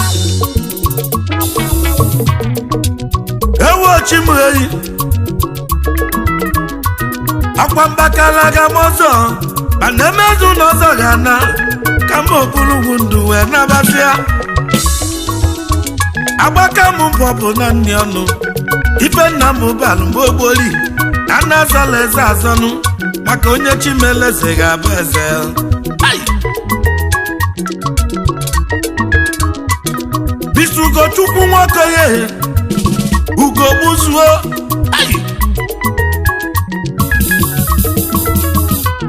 Ewu ochimueyi akwa mbakalaga m ọzọ, mana emezu na ọzọ ga-ana ka m okpurugwu ndụ wee nabatịa. Agbaka m mbọ bụ na nni ọnụ ife nna m balụ mgbe ogboli na nna azọla eze azọnụ, maka onye chimeleze ga-abụ eze. Ai. Bisi Ugochukwu nwokoye, ugo gbuzuo. Ai.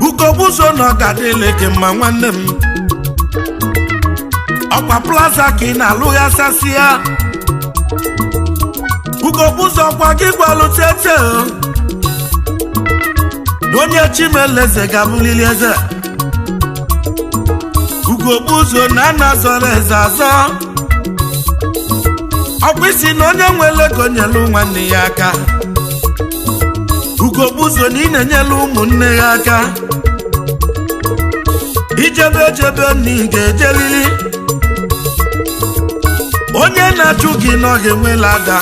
Ugo gbuzuo na ọ ga-adịle gị mma, nwanne m. Ọkwa plaza ka ị na-alụghasasị ya. Ugo gbuzuo, ọkwa gị gwalụ tete o, na onye chimeleze ga-abụlili eze. Ugo gbuzuo na ana zọrọ eze azọ. Ọkwa isi na onye nwere ego nyelu nwanne ya aka. Ugogbuzo na ị na-enyelu ụmụnne ya aka. Ijebe ejebe na ị ga-ejelili. Onye na-achụ gị na ọ ga-enwela ada,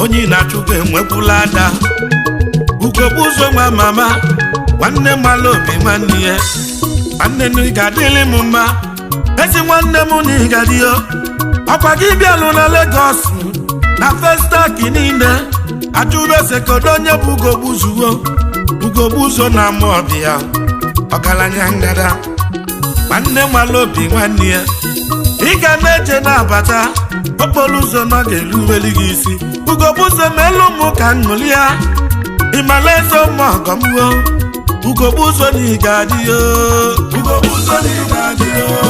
onye ị na-achụ gị enwekwula ada. Ugogbuzo nwa mama, nwanne mala obi nwanne ya, nwanne m, ị ga-adịlị m mma, ezi nwanne m na ị ga-adịyo. Ọkwa gị bịalụ na Lagos na Festac niile ajụrụ kedu onye bụ Ugogbuzuo. Ugogbuzo na ama ọbịa, ọgaranya ngada, nwanne mala obi nwanne ya. Ị ga na-eje na-abata, okporo ụzọ na ọ ga-eruweli gị isi. Ugogbuzo, ma elu mụ ka ṅụli ya. Ịmala eze ụmụ ọgọmwo, Ugogbuzo na ị ga-adị yo. Ugogbuzo na ị ga-adị o.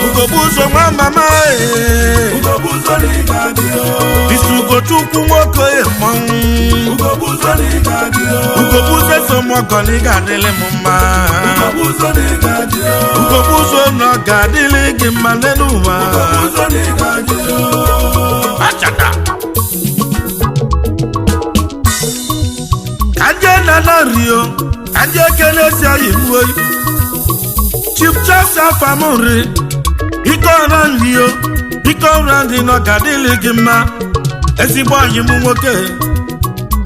Ugogbuzo nwa mama ee. Ugogbuzo na ị ga-adị o. Isi Ugochukwu nwoke mmọnwụ. Ugogbuzo na ị ga-adị o. Ugogbuzo esomọgọ na ị ga-adịlị m mma. Ugogbuzo na ị ga-adị o. Ugogbuzo na ọ ga-adịlị gị mma n'elu ụwa. Ugogbuzo na ị ga-adị o. Kachada. Ka nje na na rio, ka nje ekele si ayi mwoyi. Chief Charles Afamuri, ike ọra nri o, ike ọra nri na ọ ga-adịlị gị mma, ezigbo ọyị m nwoke.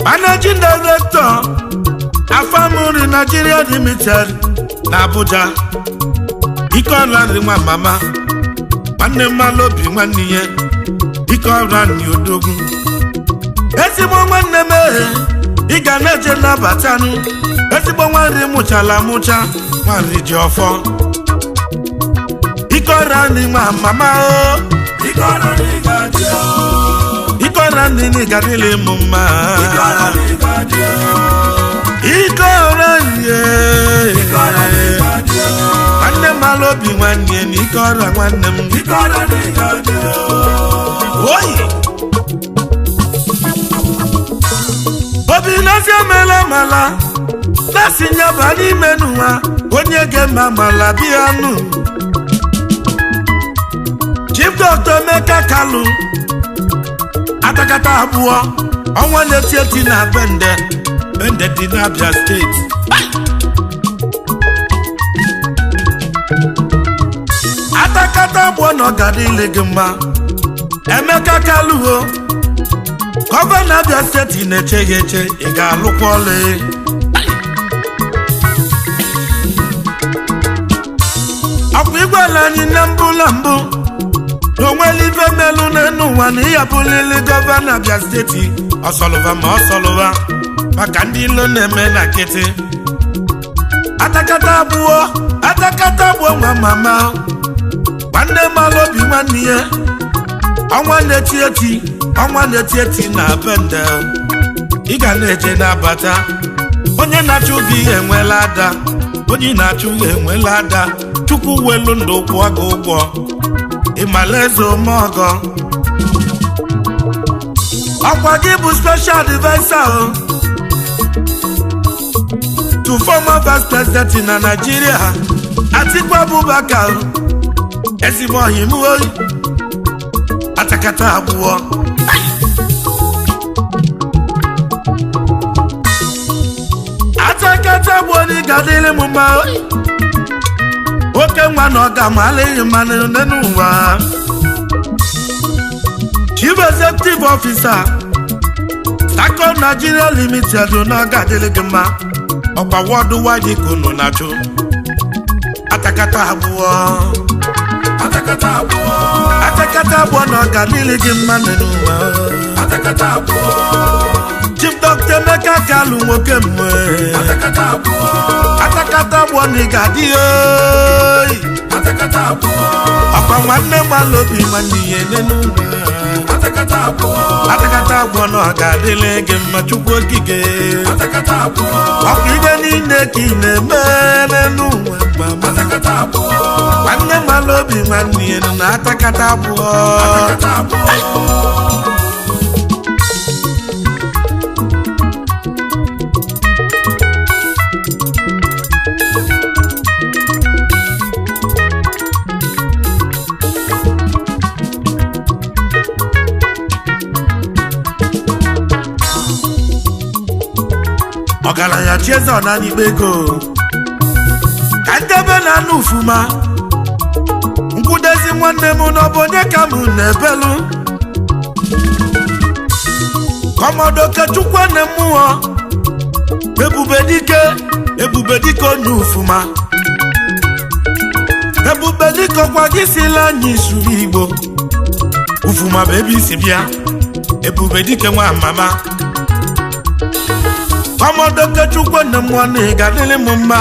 Managing Director, Afamuri Nigeria Limited na Abuja. Ike ọra nri nwa mama, nwanne mmalụ obi nwanne ya, ike ọra nri odogwu, ezigbo nwanne m ehe. Ị ga na-eje nabatanụ, ezigbo nwanri mụchala amụcha, nwanri ji ọfọ. Ike ọra nri nwa mama o. Ike ọra na ị ga-adị o. Ike ọra nri na ị ga-adịlị m mma. Ike ọra na ị ga-adị o. Ike ọra nri Ike ọra na ị ga-adị o. nwanne m alụ obi nwanne na ike ọra nwanne m. Ike ọra na ị ga-adị o. Oyi obi n'ezi emela mala na-asị nyaba n'ime n'ụwa, onye ga-eme amala bịa nụ. Chief Dr. Emeka Kalu, atakata abụọ, ọnwa na-eti eti na Bende, Bende dị n'Abia Steeti. Atakata. Atakata abụọ na ọ ga-adịle gị mma. Emeka Kaluo, gọvanọ Abia steeti na-eche gị eche, ị ga-alụkwa ọlụ. Ọkwa igwela anyị na mbụ na mbụ na onwere ife melụ n'elu ụwa na ịyabụlili gọvanọ Abia steeti ọsọlụva ma ọsọlụva maka ndị ilo na-eme na nkịtị. Atakata abụọ, atakata abụọ nwa mama, nwanne mara obi nwanne ya, ọnwa na-eti eti, ọnwa na-eti eti na bende, ị ga na-eje na-abata. Onye na-achụ gị enwela ada, onye na-achụ gị enwela ada. Chukwu welu ndụ kwụọ gị ụgwọ, ịmala eze omeọgọ. Ọkwa gị bụ special adviser o to former vice president na Nigeria, Atiku Abubakar, ezigbo ọyị m oyi. Atakata abụọ, atakata abụọ na ị ga-adịrị m mma. Oke nwa na ọ ga-amalịghị mma n'ụwa. Chief Executive Officer, Stakon Nigeria Limited, na ọ ga-adịrị gị mma. Ọkwa wọdụ wide ka unu na-achụ. Atakata abụọ, Atakata abụọ, atakata abụọ na ọ ga-adịrị gị mma n'ụwa. Atakata abụọ, Chief Dr. Emeka Kalu, nwoke mgbe atakata abụọ, atakata abụọ na ị ga-adị oyi. Atakata abụọ, Ọkwa nwanne mmalụ obi nwanne ihe n'ụwa. Atakata abụọ, Atakata abụọ na ọ ga-adịrị gị mma. Chukwu okike. Atakata abụọ, Ọkwa ibe niile ka ị na-eme n'ụwa mama. Atakata abụọ, Nwanne mmalụ obi nwanne ihe na atakata abụọ. Atakata abụọ. Ọgaranya Chieze ọnanikpe ego ka ndebe na anụ ufuma nkwudezi nwanne m n'ọbụ onye ka m na-ebelu. Kọmọdọ Kechukwu na mmụọ, ebube dike, ebube dike onye ufuma, ebube dike ọkwa gị sila anyị suru igbo ufuma bụ ebe isi bịa. Ebube dike nwa mama, Kọmọdọ Kechukwu na mmụọ, na ị ga-adịrị m mma.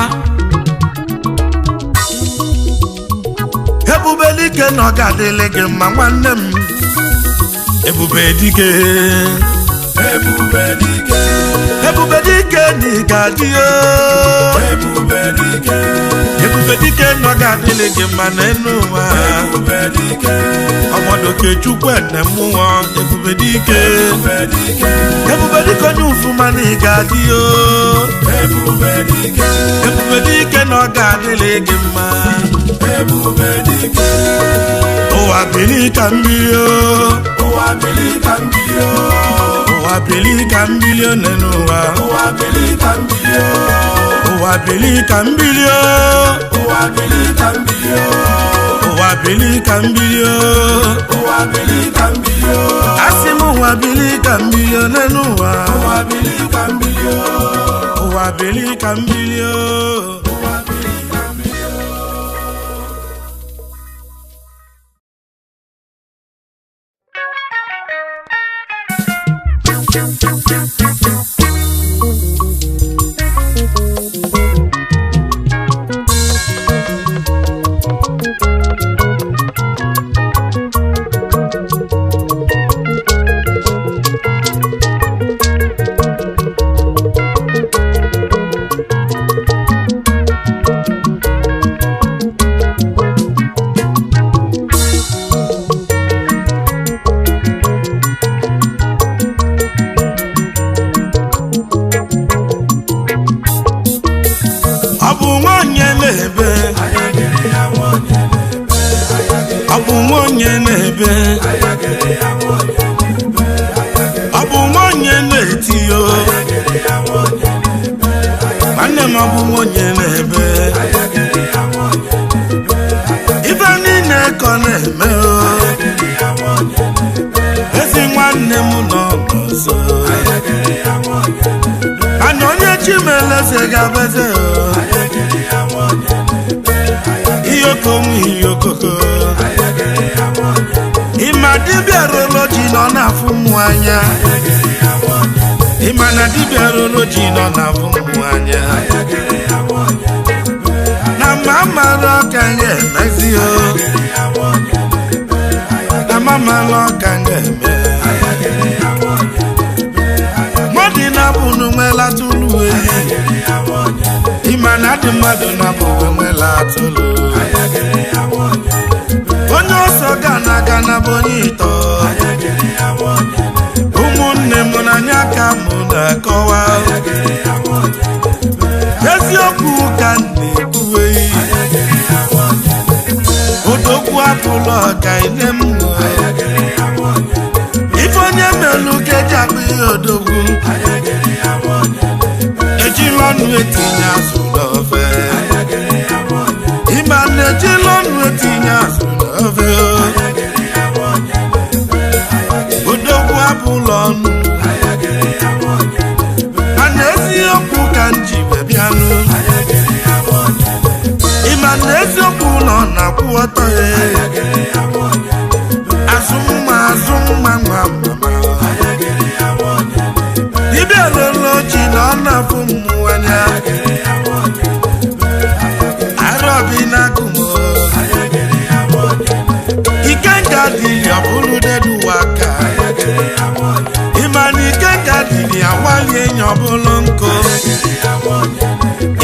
Ebube dike na ọ ga-adịrị gị mma nwanne m. Ebube dike, Ebube dike, ebube dike na ị ga-adị o. Ebube dike, Ebube dike na ọ ga-adịrị gị mma n'elu ụwa. Ebube dike, Ọmọdọ Kechukwu na mmụọ, ebube dike, ebube dike, ebube dike onye ufuma na ị ga-adị o. Ebube dike, Ebube dike na ọ ga-adịrị gị mma. Ebube dike, Ụwa bili ka mmiri o. Ụwa bili ka mmiri o, Ụwa bili ka mmiri o n'elu ụwa. Ụwa bili ka mmiri o, Ụwa bili ka mmiri o. Ụwa bili ka mmiri o, Ụwa bili ka mmiri o. Ụwa bili ka mmiri o, Asị m ụwa bili ka mmiri o n'elu ụwa. Ụwa bili ka mmiri o, Ụwa bili ka mmiri o. Ụwa bili ka mmiri o. eze ga-abụ eze ihe okonwe ihe okoko. Ịma dibịa roloji nọ na-afụ mmụ anya. Ịma na dibịa roloji nọ na-afụ mmụ anya. Na mma mara ọka ga-emezi o. Na mma mara ọka ga-eme. Mmadụ na-abụ nwela tụlụ eyi. Ịma na adị mmadụ na-abụ nwela atụlụ. Onye ọsọ gana gana bụ onye ịtọ. Ụmụnne m n'anya ka m na-akọwa. Eziokwu ka m na-ekwuwe. Odogwu abụla ọka ine m. Ife onye melu ka eji akpụ ihe odogwu. Ejila ọnụ etinye azụ n'ofe. Ịma na ejila ọnụ etinye azụ n'ofe. Odogwu abụla ọnụ. Mana eziokwu ka m ji wee bịanụ. Ịma na eziokwu nọ na-akwụ ọtọ ya. Azụ mma azụ mma nwa mama. Dibịa lolo ji na ọ na-afụ mmụọ anya. Arọbi na-agụ m. Ikenga dịrị ọ bụrụ deduwa aka. Ịma na ikenga dịrị awali enyi ọ bụrụ nkụ.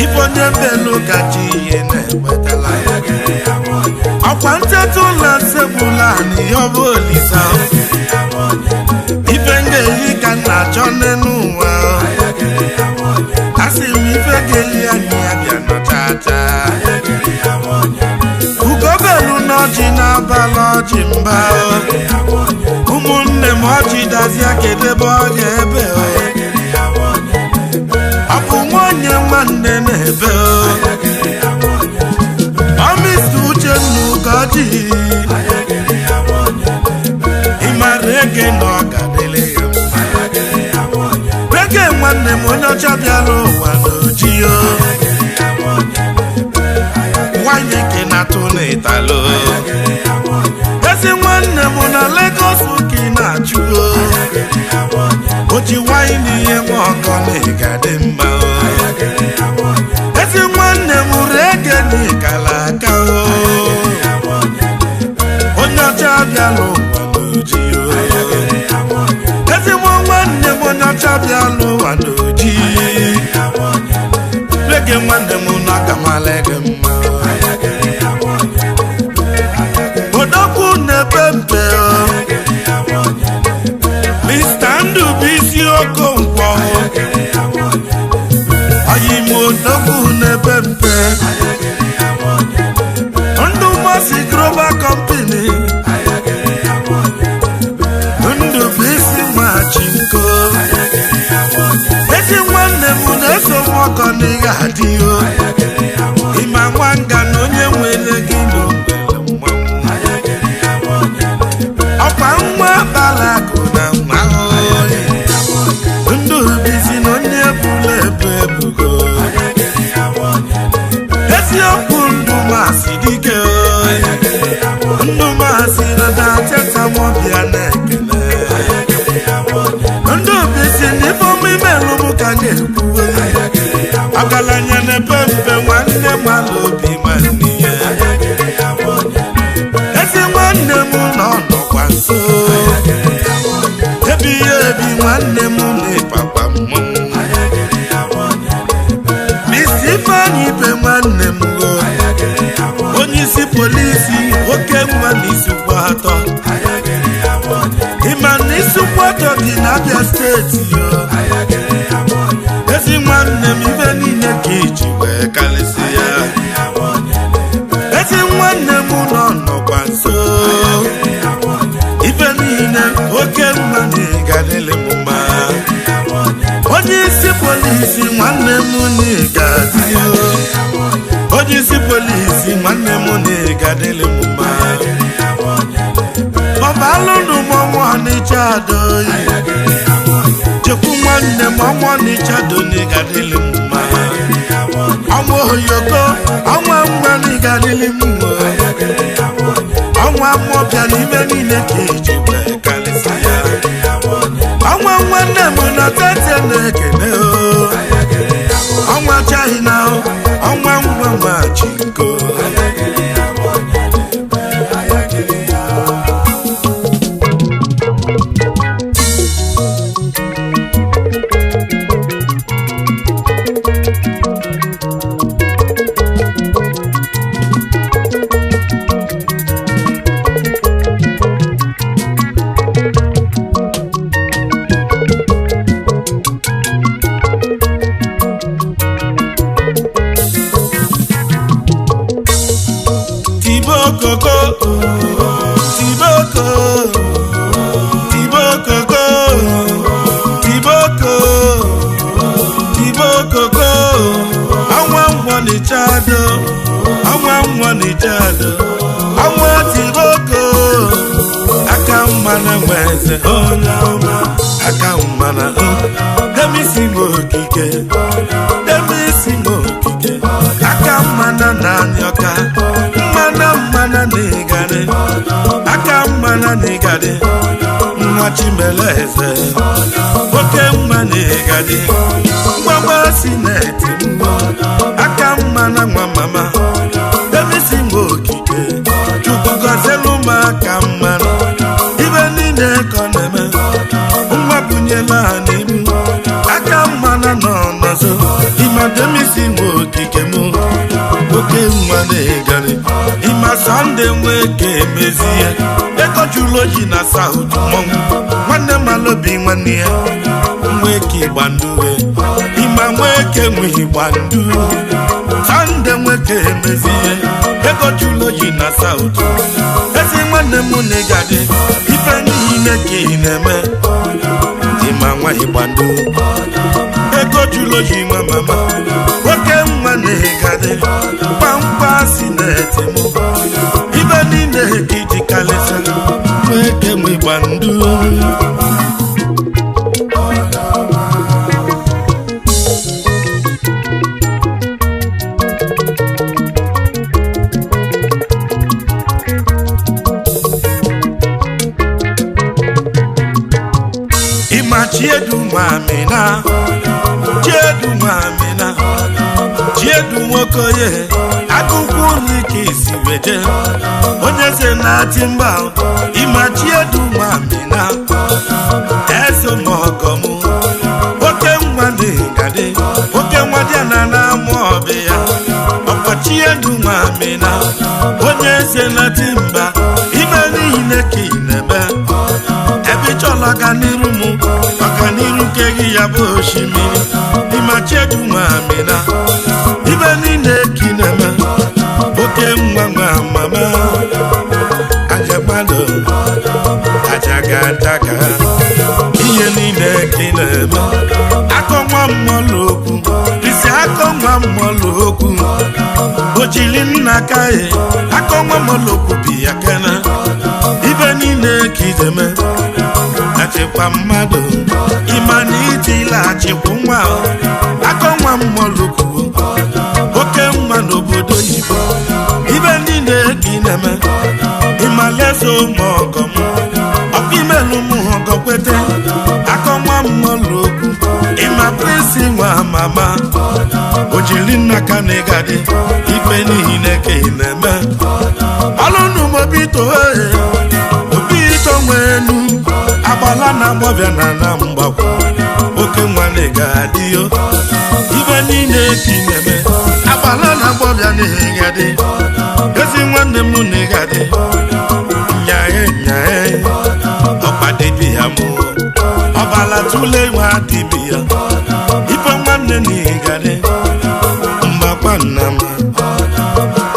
Ife onye mbelu gaji ihe na-ewetala. Ọkwa nteta ụlọ nsegbula na ihe ọ bụ olisa. Ife nga-eyi ka m na-achọ n'elu ụwa. Asị m ife ga-eyi anyị abịa nọ chaa chaa. Ugobelu n'ọjị na-abalị ọjị mba. Ụmụnne m ọjị dazie kedu ebe ọ ga-ebe. Ọ bụ nwa onye nwanne na-ebe. Ọmịsta Uchenna Ugoji. Ịmara ege na ọ ga-adịlị ya mma. Rege nwanne m onye ọcha bịara ụwa n'oji o. Nwanyị nke na-atụ n'ịtalụ. Ezi nwanne m na Lagos ka ị na-achụ o. O ji nwanyị n'ihe nwa ọkọ na ị ga-adị mma o. Ezi nwanne m rege na ịkala aka o. Onye ọcha bịara ụwa n'oji o. Ezigbo nwanne m onye ọcha bịara ụwa n'oji. Rege nwanne m na agamala gị mma. Odogwu na-epe mpe o. Mr. Ndubuisi Okonkwo. Oyimo odogwu na-epe mpe. Ndụmọsi Global Company. Ndubuisi Machinko. Ezi nwanne m na-eso m ọkọ na ị ga-adị o. Ịma nwanga na onye nwere gị n'ogbere mmanwụ. Ọkwa nwa balakụ na nwa oyi. Ndubuisi na onye bụla ebu ebugo. Eziokwu ndụ masị dike oyi. Ndụ masị na na-acheta mọbịa na-ekele. Ndubuisi na ife ọma imelụ m ka na-ekwuwe. Ọgaranya na-epe mpe nwanne mara obi nwanne ya. Ezi nwanne m nọ nọkwa nso. Ebighị ebi nwanne m na-ịpakwa mmọnwụ. Mr. Ifeanyi ibe nwanne m o. Onye isi polisi oke nwa n'isi kwụ atọ. Ịma na isi kwụ atọ dị n'Abia steeti yo. Ezi nwanne m ife niile ka iji wee karịsị ya. Ezi nwanne m nọ nọkwa nso. Ife niile oke mma na ị ga-adịlị m mma. Onye isi polisi nwanne m na ị ga-adị o. Onye isi polisi nwanne m na ị ga-adịlị m mma. Ọbalụnụ mọnwụ Ọnịcha adoyi. Chekwu nwanne m ọnwa Ọnịcha donigadịlị m mma. Ọnwa oyoko, ọnwa nwa n'igadịlị m mma. Ọnwa mmụọbịa n'ime niile ka eji wee karịsịa ya. Ọnwa nwanne m na tete na-ekene o. Ọnwa China o, ọnwa nwa nwa Chinko. Tibokoko, tiboko, tibokoko, tiboko, tibokoko. Ọnwa nwa n'Ichado, ọnwa nwa n'Ichado, ọnwa tiboko. Aka mma na nweze onye ọma, aka mma na o. Demisi m okike, demisi m okike, aka mma na n'anyọka. Mmana mmana n'ịgadị, aka mmana n'ịgadị, nwa Chimeleze, oke mma n'ịgadị, mgbagba si na-eti mma, aka mmana nwa mama, demisi m okike, Chukwu gọzielu m aka mmanụ, ibe niile ka ọ na-eme, nwa bunyela ha n'ibu, aka mmana nọ n'ọzọ, ịma demisi m okike m, oke nwa n'ịgadị. Ịma Sọnde nwee ka emezie ego jụrụ oyi na Saụt mmọnwụ nwanne malobi nwanne ya nwee ka ịgbanduwe ịma nwee ka enwe ịgbandu Sọnde nwee ka emezie ego jụrụ oyi na Saụt ezi nwanne m na ịgadị ife niile ka ị na-eme ịma nwa ịgbandu ego jụrụ oyi nwa mama oke nwa na ịgadị kpamkpa si na-eti m ibe niile ka iji kalịsa nwee ke nwe gbandu. Ịma Chiedu Mamina, Chiedu Mamina, Chiedu Nwokoye, akụkọ ụlọ ike isi weje onye ze na-atị mba. Ịma Chiedu Mamina, eso m ọgọ m, oke nwa n'ịgadị, oke nwa dị na na-amụ ọbịa ya. Ọkwa Chiedu Mamina, onye eze na-atị mba, ime niile ka ị na-eme ebe ịchọla ọganiru m, ọganiru nke gị ya bụ osimiri. Ịma Chiedu Mamina, ibe niile ka ị na-eme, oke nwa nwa mama, ajagbado ajagadaka, ihe niile ka ị na-eme. Akọ nwa mmọlụ okwu isi, akọ nwa mmọlụ okwu ojili nna kaghị, akọ nwa mmọlụ okwu bi ya kena, ibe niile ka ị na-eme achịkwa mmadụ. Ịma na itila achịkwu nwa akọ nwa mmọlụ okwu, oke nwa n'obodo oyibo, ibe niile ka ị na-eme. Ịmaleze ụmụ ọgọ m, ọkwa imelu m ọgọ kwete, akọ nwa mmọlụ okwu. Ịma prịnsị nwa mama, ojili nna ka na ịgadị, ife niile ka ị na-eme. Ọlụnụ m obito obito nwenu agbala na agbọbịa na na mgbakwa, oke nwa na ịgadị yo, ibe niile ka ị na-eme. Agbala na agbọbịa na ịgadị, ezi nwanne m na ịgadị, nyae nyae ọkpa dibịa mụ ọbala tụle nwa dibịa ife nwanne na ịgadị, mgbakwa nna m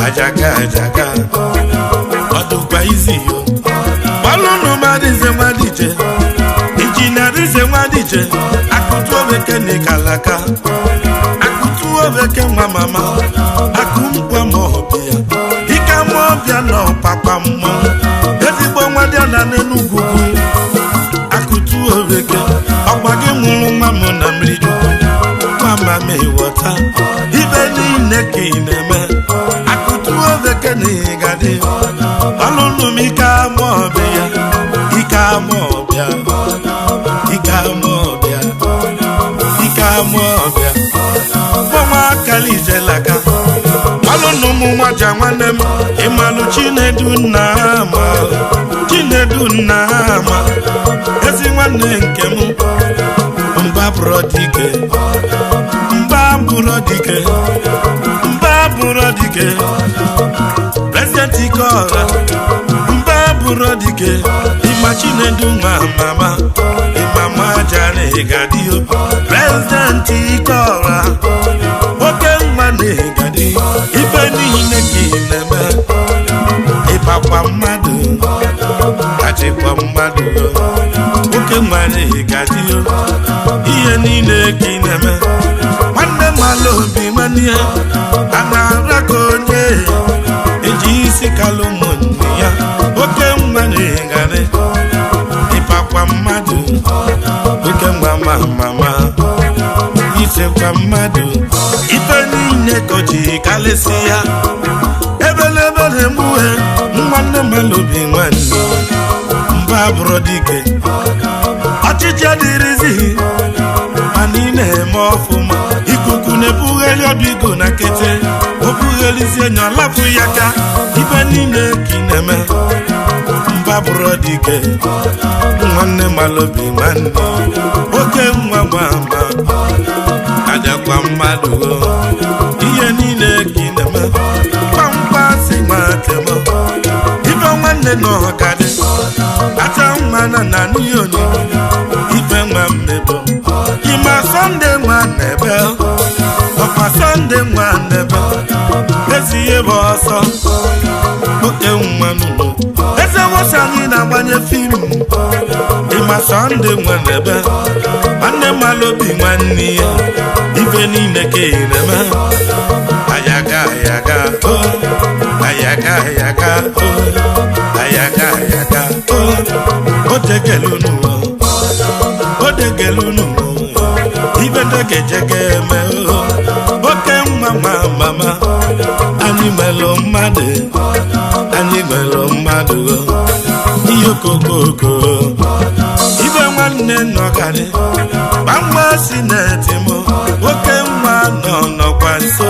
ajaga ajaga ọdụkwa izi yo. Gbalụnụ madịze nwadije, injinia Rize nwadije, akụtu obeke na ikalaka, akụtu obeke nwa mama, akụ mkpọ ma ọbịa ike ma ọbịa na ọpapa mmọnwụ, ezigbo nwa dị na n'Enugwu, akụtu obeke ọkwa gị mụrụ. Akalijelaka malụ na ụmụ nwaja nwanne m. Ịmalụ Chinedu nna ama, Chinedu nna ama, ezi nwanne nke m. Mba bụrụ dike, mba bụrụ dike, mba bụrụ dike, president Ikeọha. Mba bụrụ dike, ịma Chinedu nwa mama, ịmama jara ịgadio, president Ikeọha, oke nwa na-egadi ife niile ka ị na-eme. Ịbakwa mmadụ, achịkwa mmadụ, oke nwa na-egadi ihe niile ka ị na-eme. Nwanne m ala obi nwanne ya a na-ara ka onye eji isi kalụ ụmụnne ya. Oke nwa na-egadi ịbakwa mmadụ, oke nwa ma mama ichekwa mmadụ ife niile ka o ji kalịsị ya. Ebelebe na-egbughe nwanne mmadụ obi nwanne. Mba bụrụ dike, ọchịchị adịrịzi, mana ị na-eme ọfụma. Ikuku na-ebugheli ọdụ igo na kete o bughelizie nya ọlapụ ya ka ife niile ka ị na-eme. Mba bụrụ dike, nwanne mmadụ obi nwanne, oke nwa nwa ma ajakwa mmadụ ihe niile ka ị na-eme. Kpamkpa si nwatem ife nwanne na ọkadị acha nwa na na n'ihe onye ife nwa mmebo. Ịma Sọnde nwa n'ebe, ọkwa Sọnde nwa n'ebe ezi ihe bụ ọsọ oke nwa n'ụlọ eze nwoke anyị na-agbanye fim. Ịma Sọnde nwa n'ebe, nwanne mmadụ obi nwanne ya ife niile ka ị na-eme. Ayaga ayaga o, ayaga ayaga o, ayaga ayaga o. O tegelu n'ụwa, o tegelu n'ụwa, ife ndekejeke eme o. Oke nwa nwa mama, anyị nwere mmadụ, anyị nwere mmadụ o. Ihe okokoko ibe nwanne nọkarị gbamgba si na-eti m, oke nwa nọ nọkwa nso.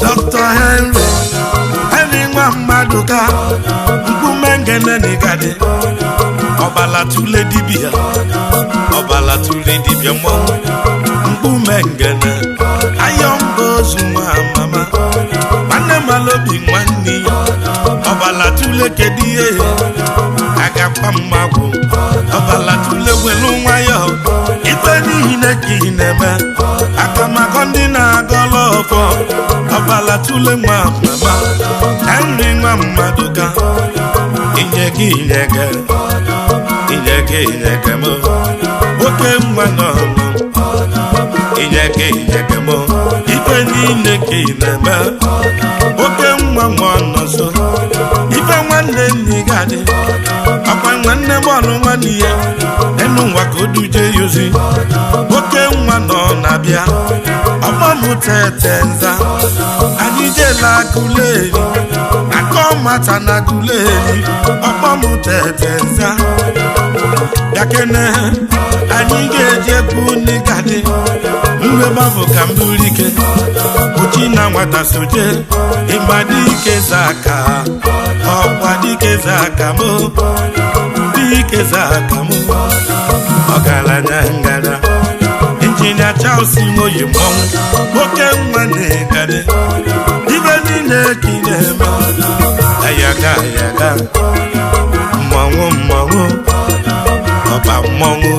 Dr. Henry, Henry nwa mmadụ ka mkpume ngene n'ịgadị ọbala tule dibịa, ọbala tule dibịa mmọnwụ mkpume ngene ayọ mba ozu nwa mama, nwanne malobi nwanne ya ọbala tule kedu ihe agakwa mmagwụ ọbala tule welu nwayọ ife niile ka ị na-eme akamakọ ndị na-agọlọ ọfọ ọbala tule nwa mama, Henry nwa mmadụ ka inye gị inye gị inye gị inye gị m oke nwa nọ nọ inye gị inye gị m ife niile ka ị na-eme. Oke nwa nwa nọ nso ife nwanne nni ga-adị ọkwa nwanne bọọlụ nwanne ya enu nwa ka o duje ya ozi. Oke nwa nọ na-abịa ọgbọm tete nza anyị jela agụleri akọ mata na agụleri ọgbọm tete nza bịakene anyị ga-eji egwu n'ịgadị mgbe gbabụ ka m buru ike uchi na nwata soje ịgba dike zaka ọkwa dike zaka mụ dike zaka mụ ọgaranya ngara injinia Charles Nwoye mmọnwụ oke nwa na-egade ibe niile ka ị na-eme. Ayaga ayaga mmọnwụ mmọnwụ ọba mmọnwụ.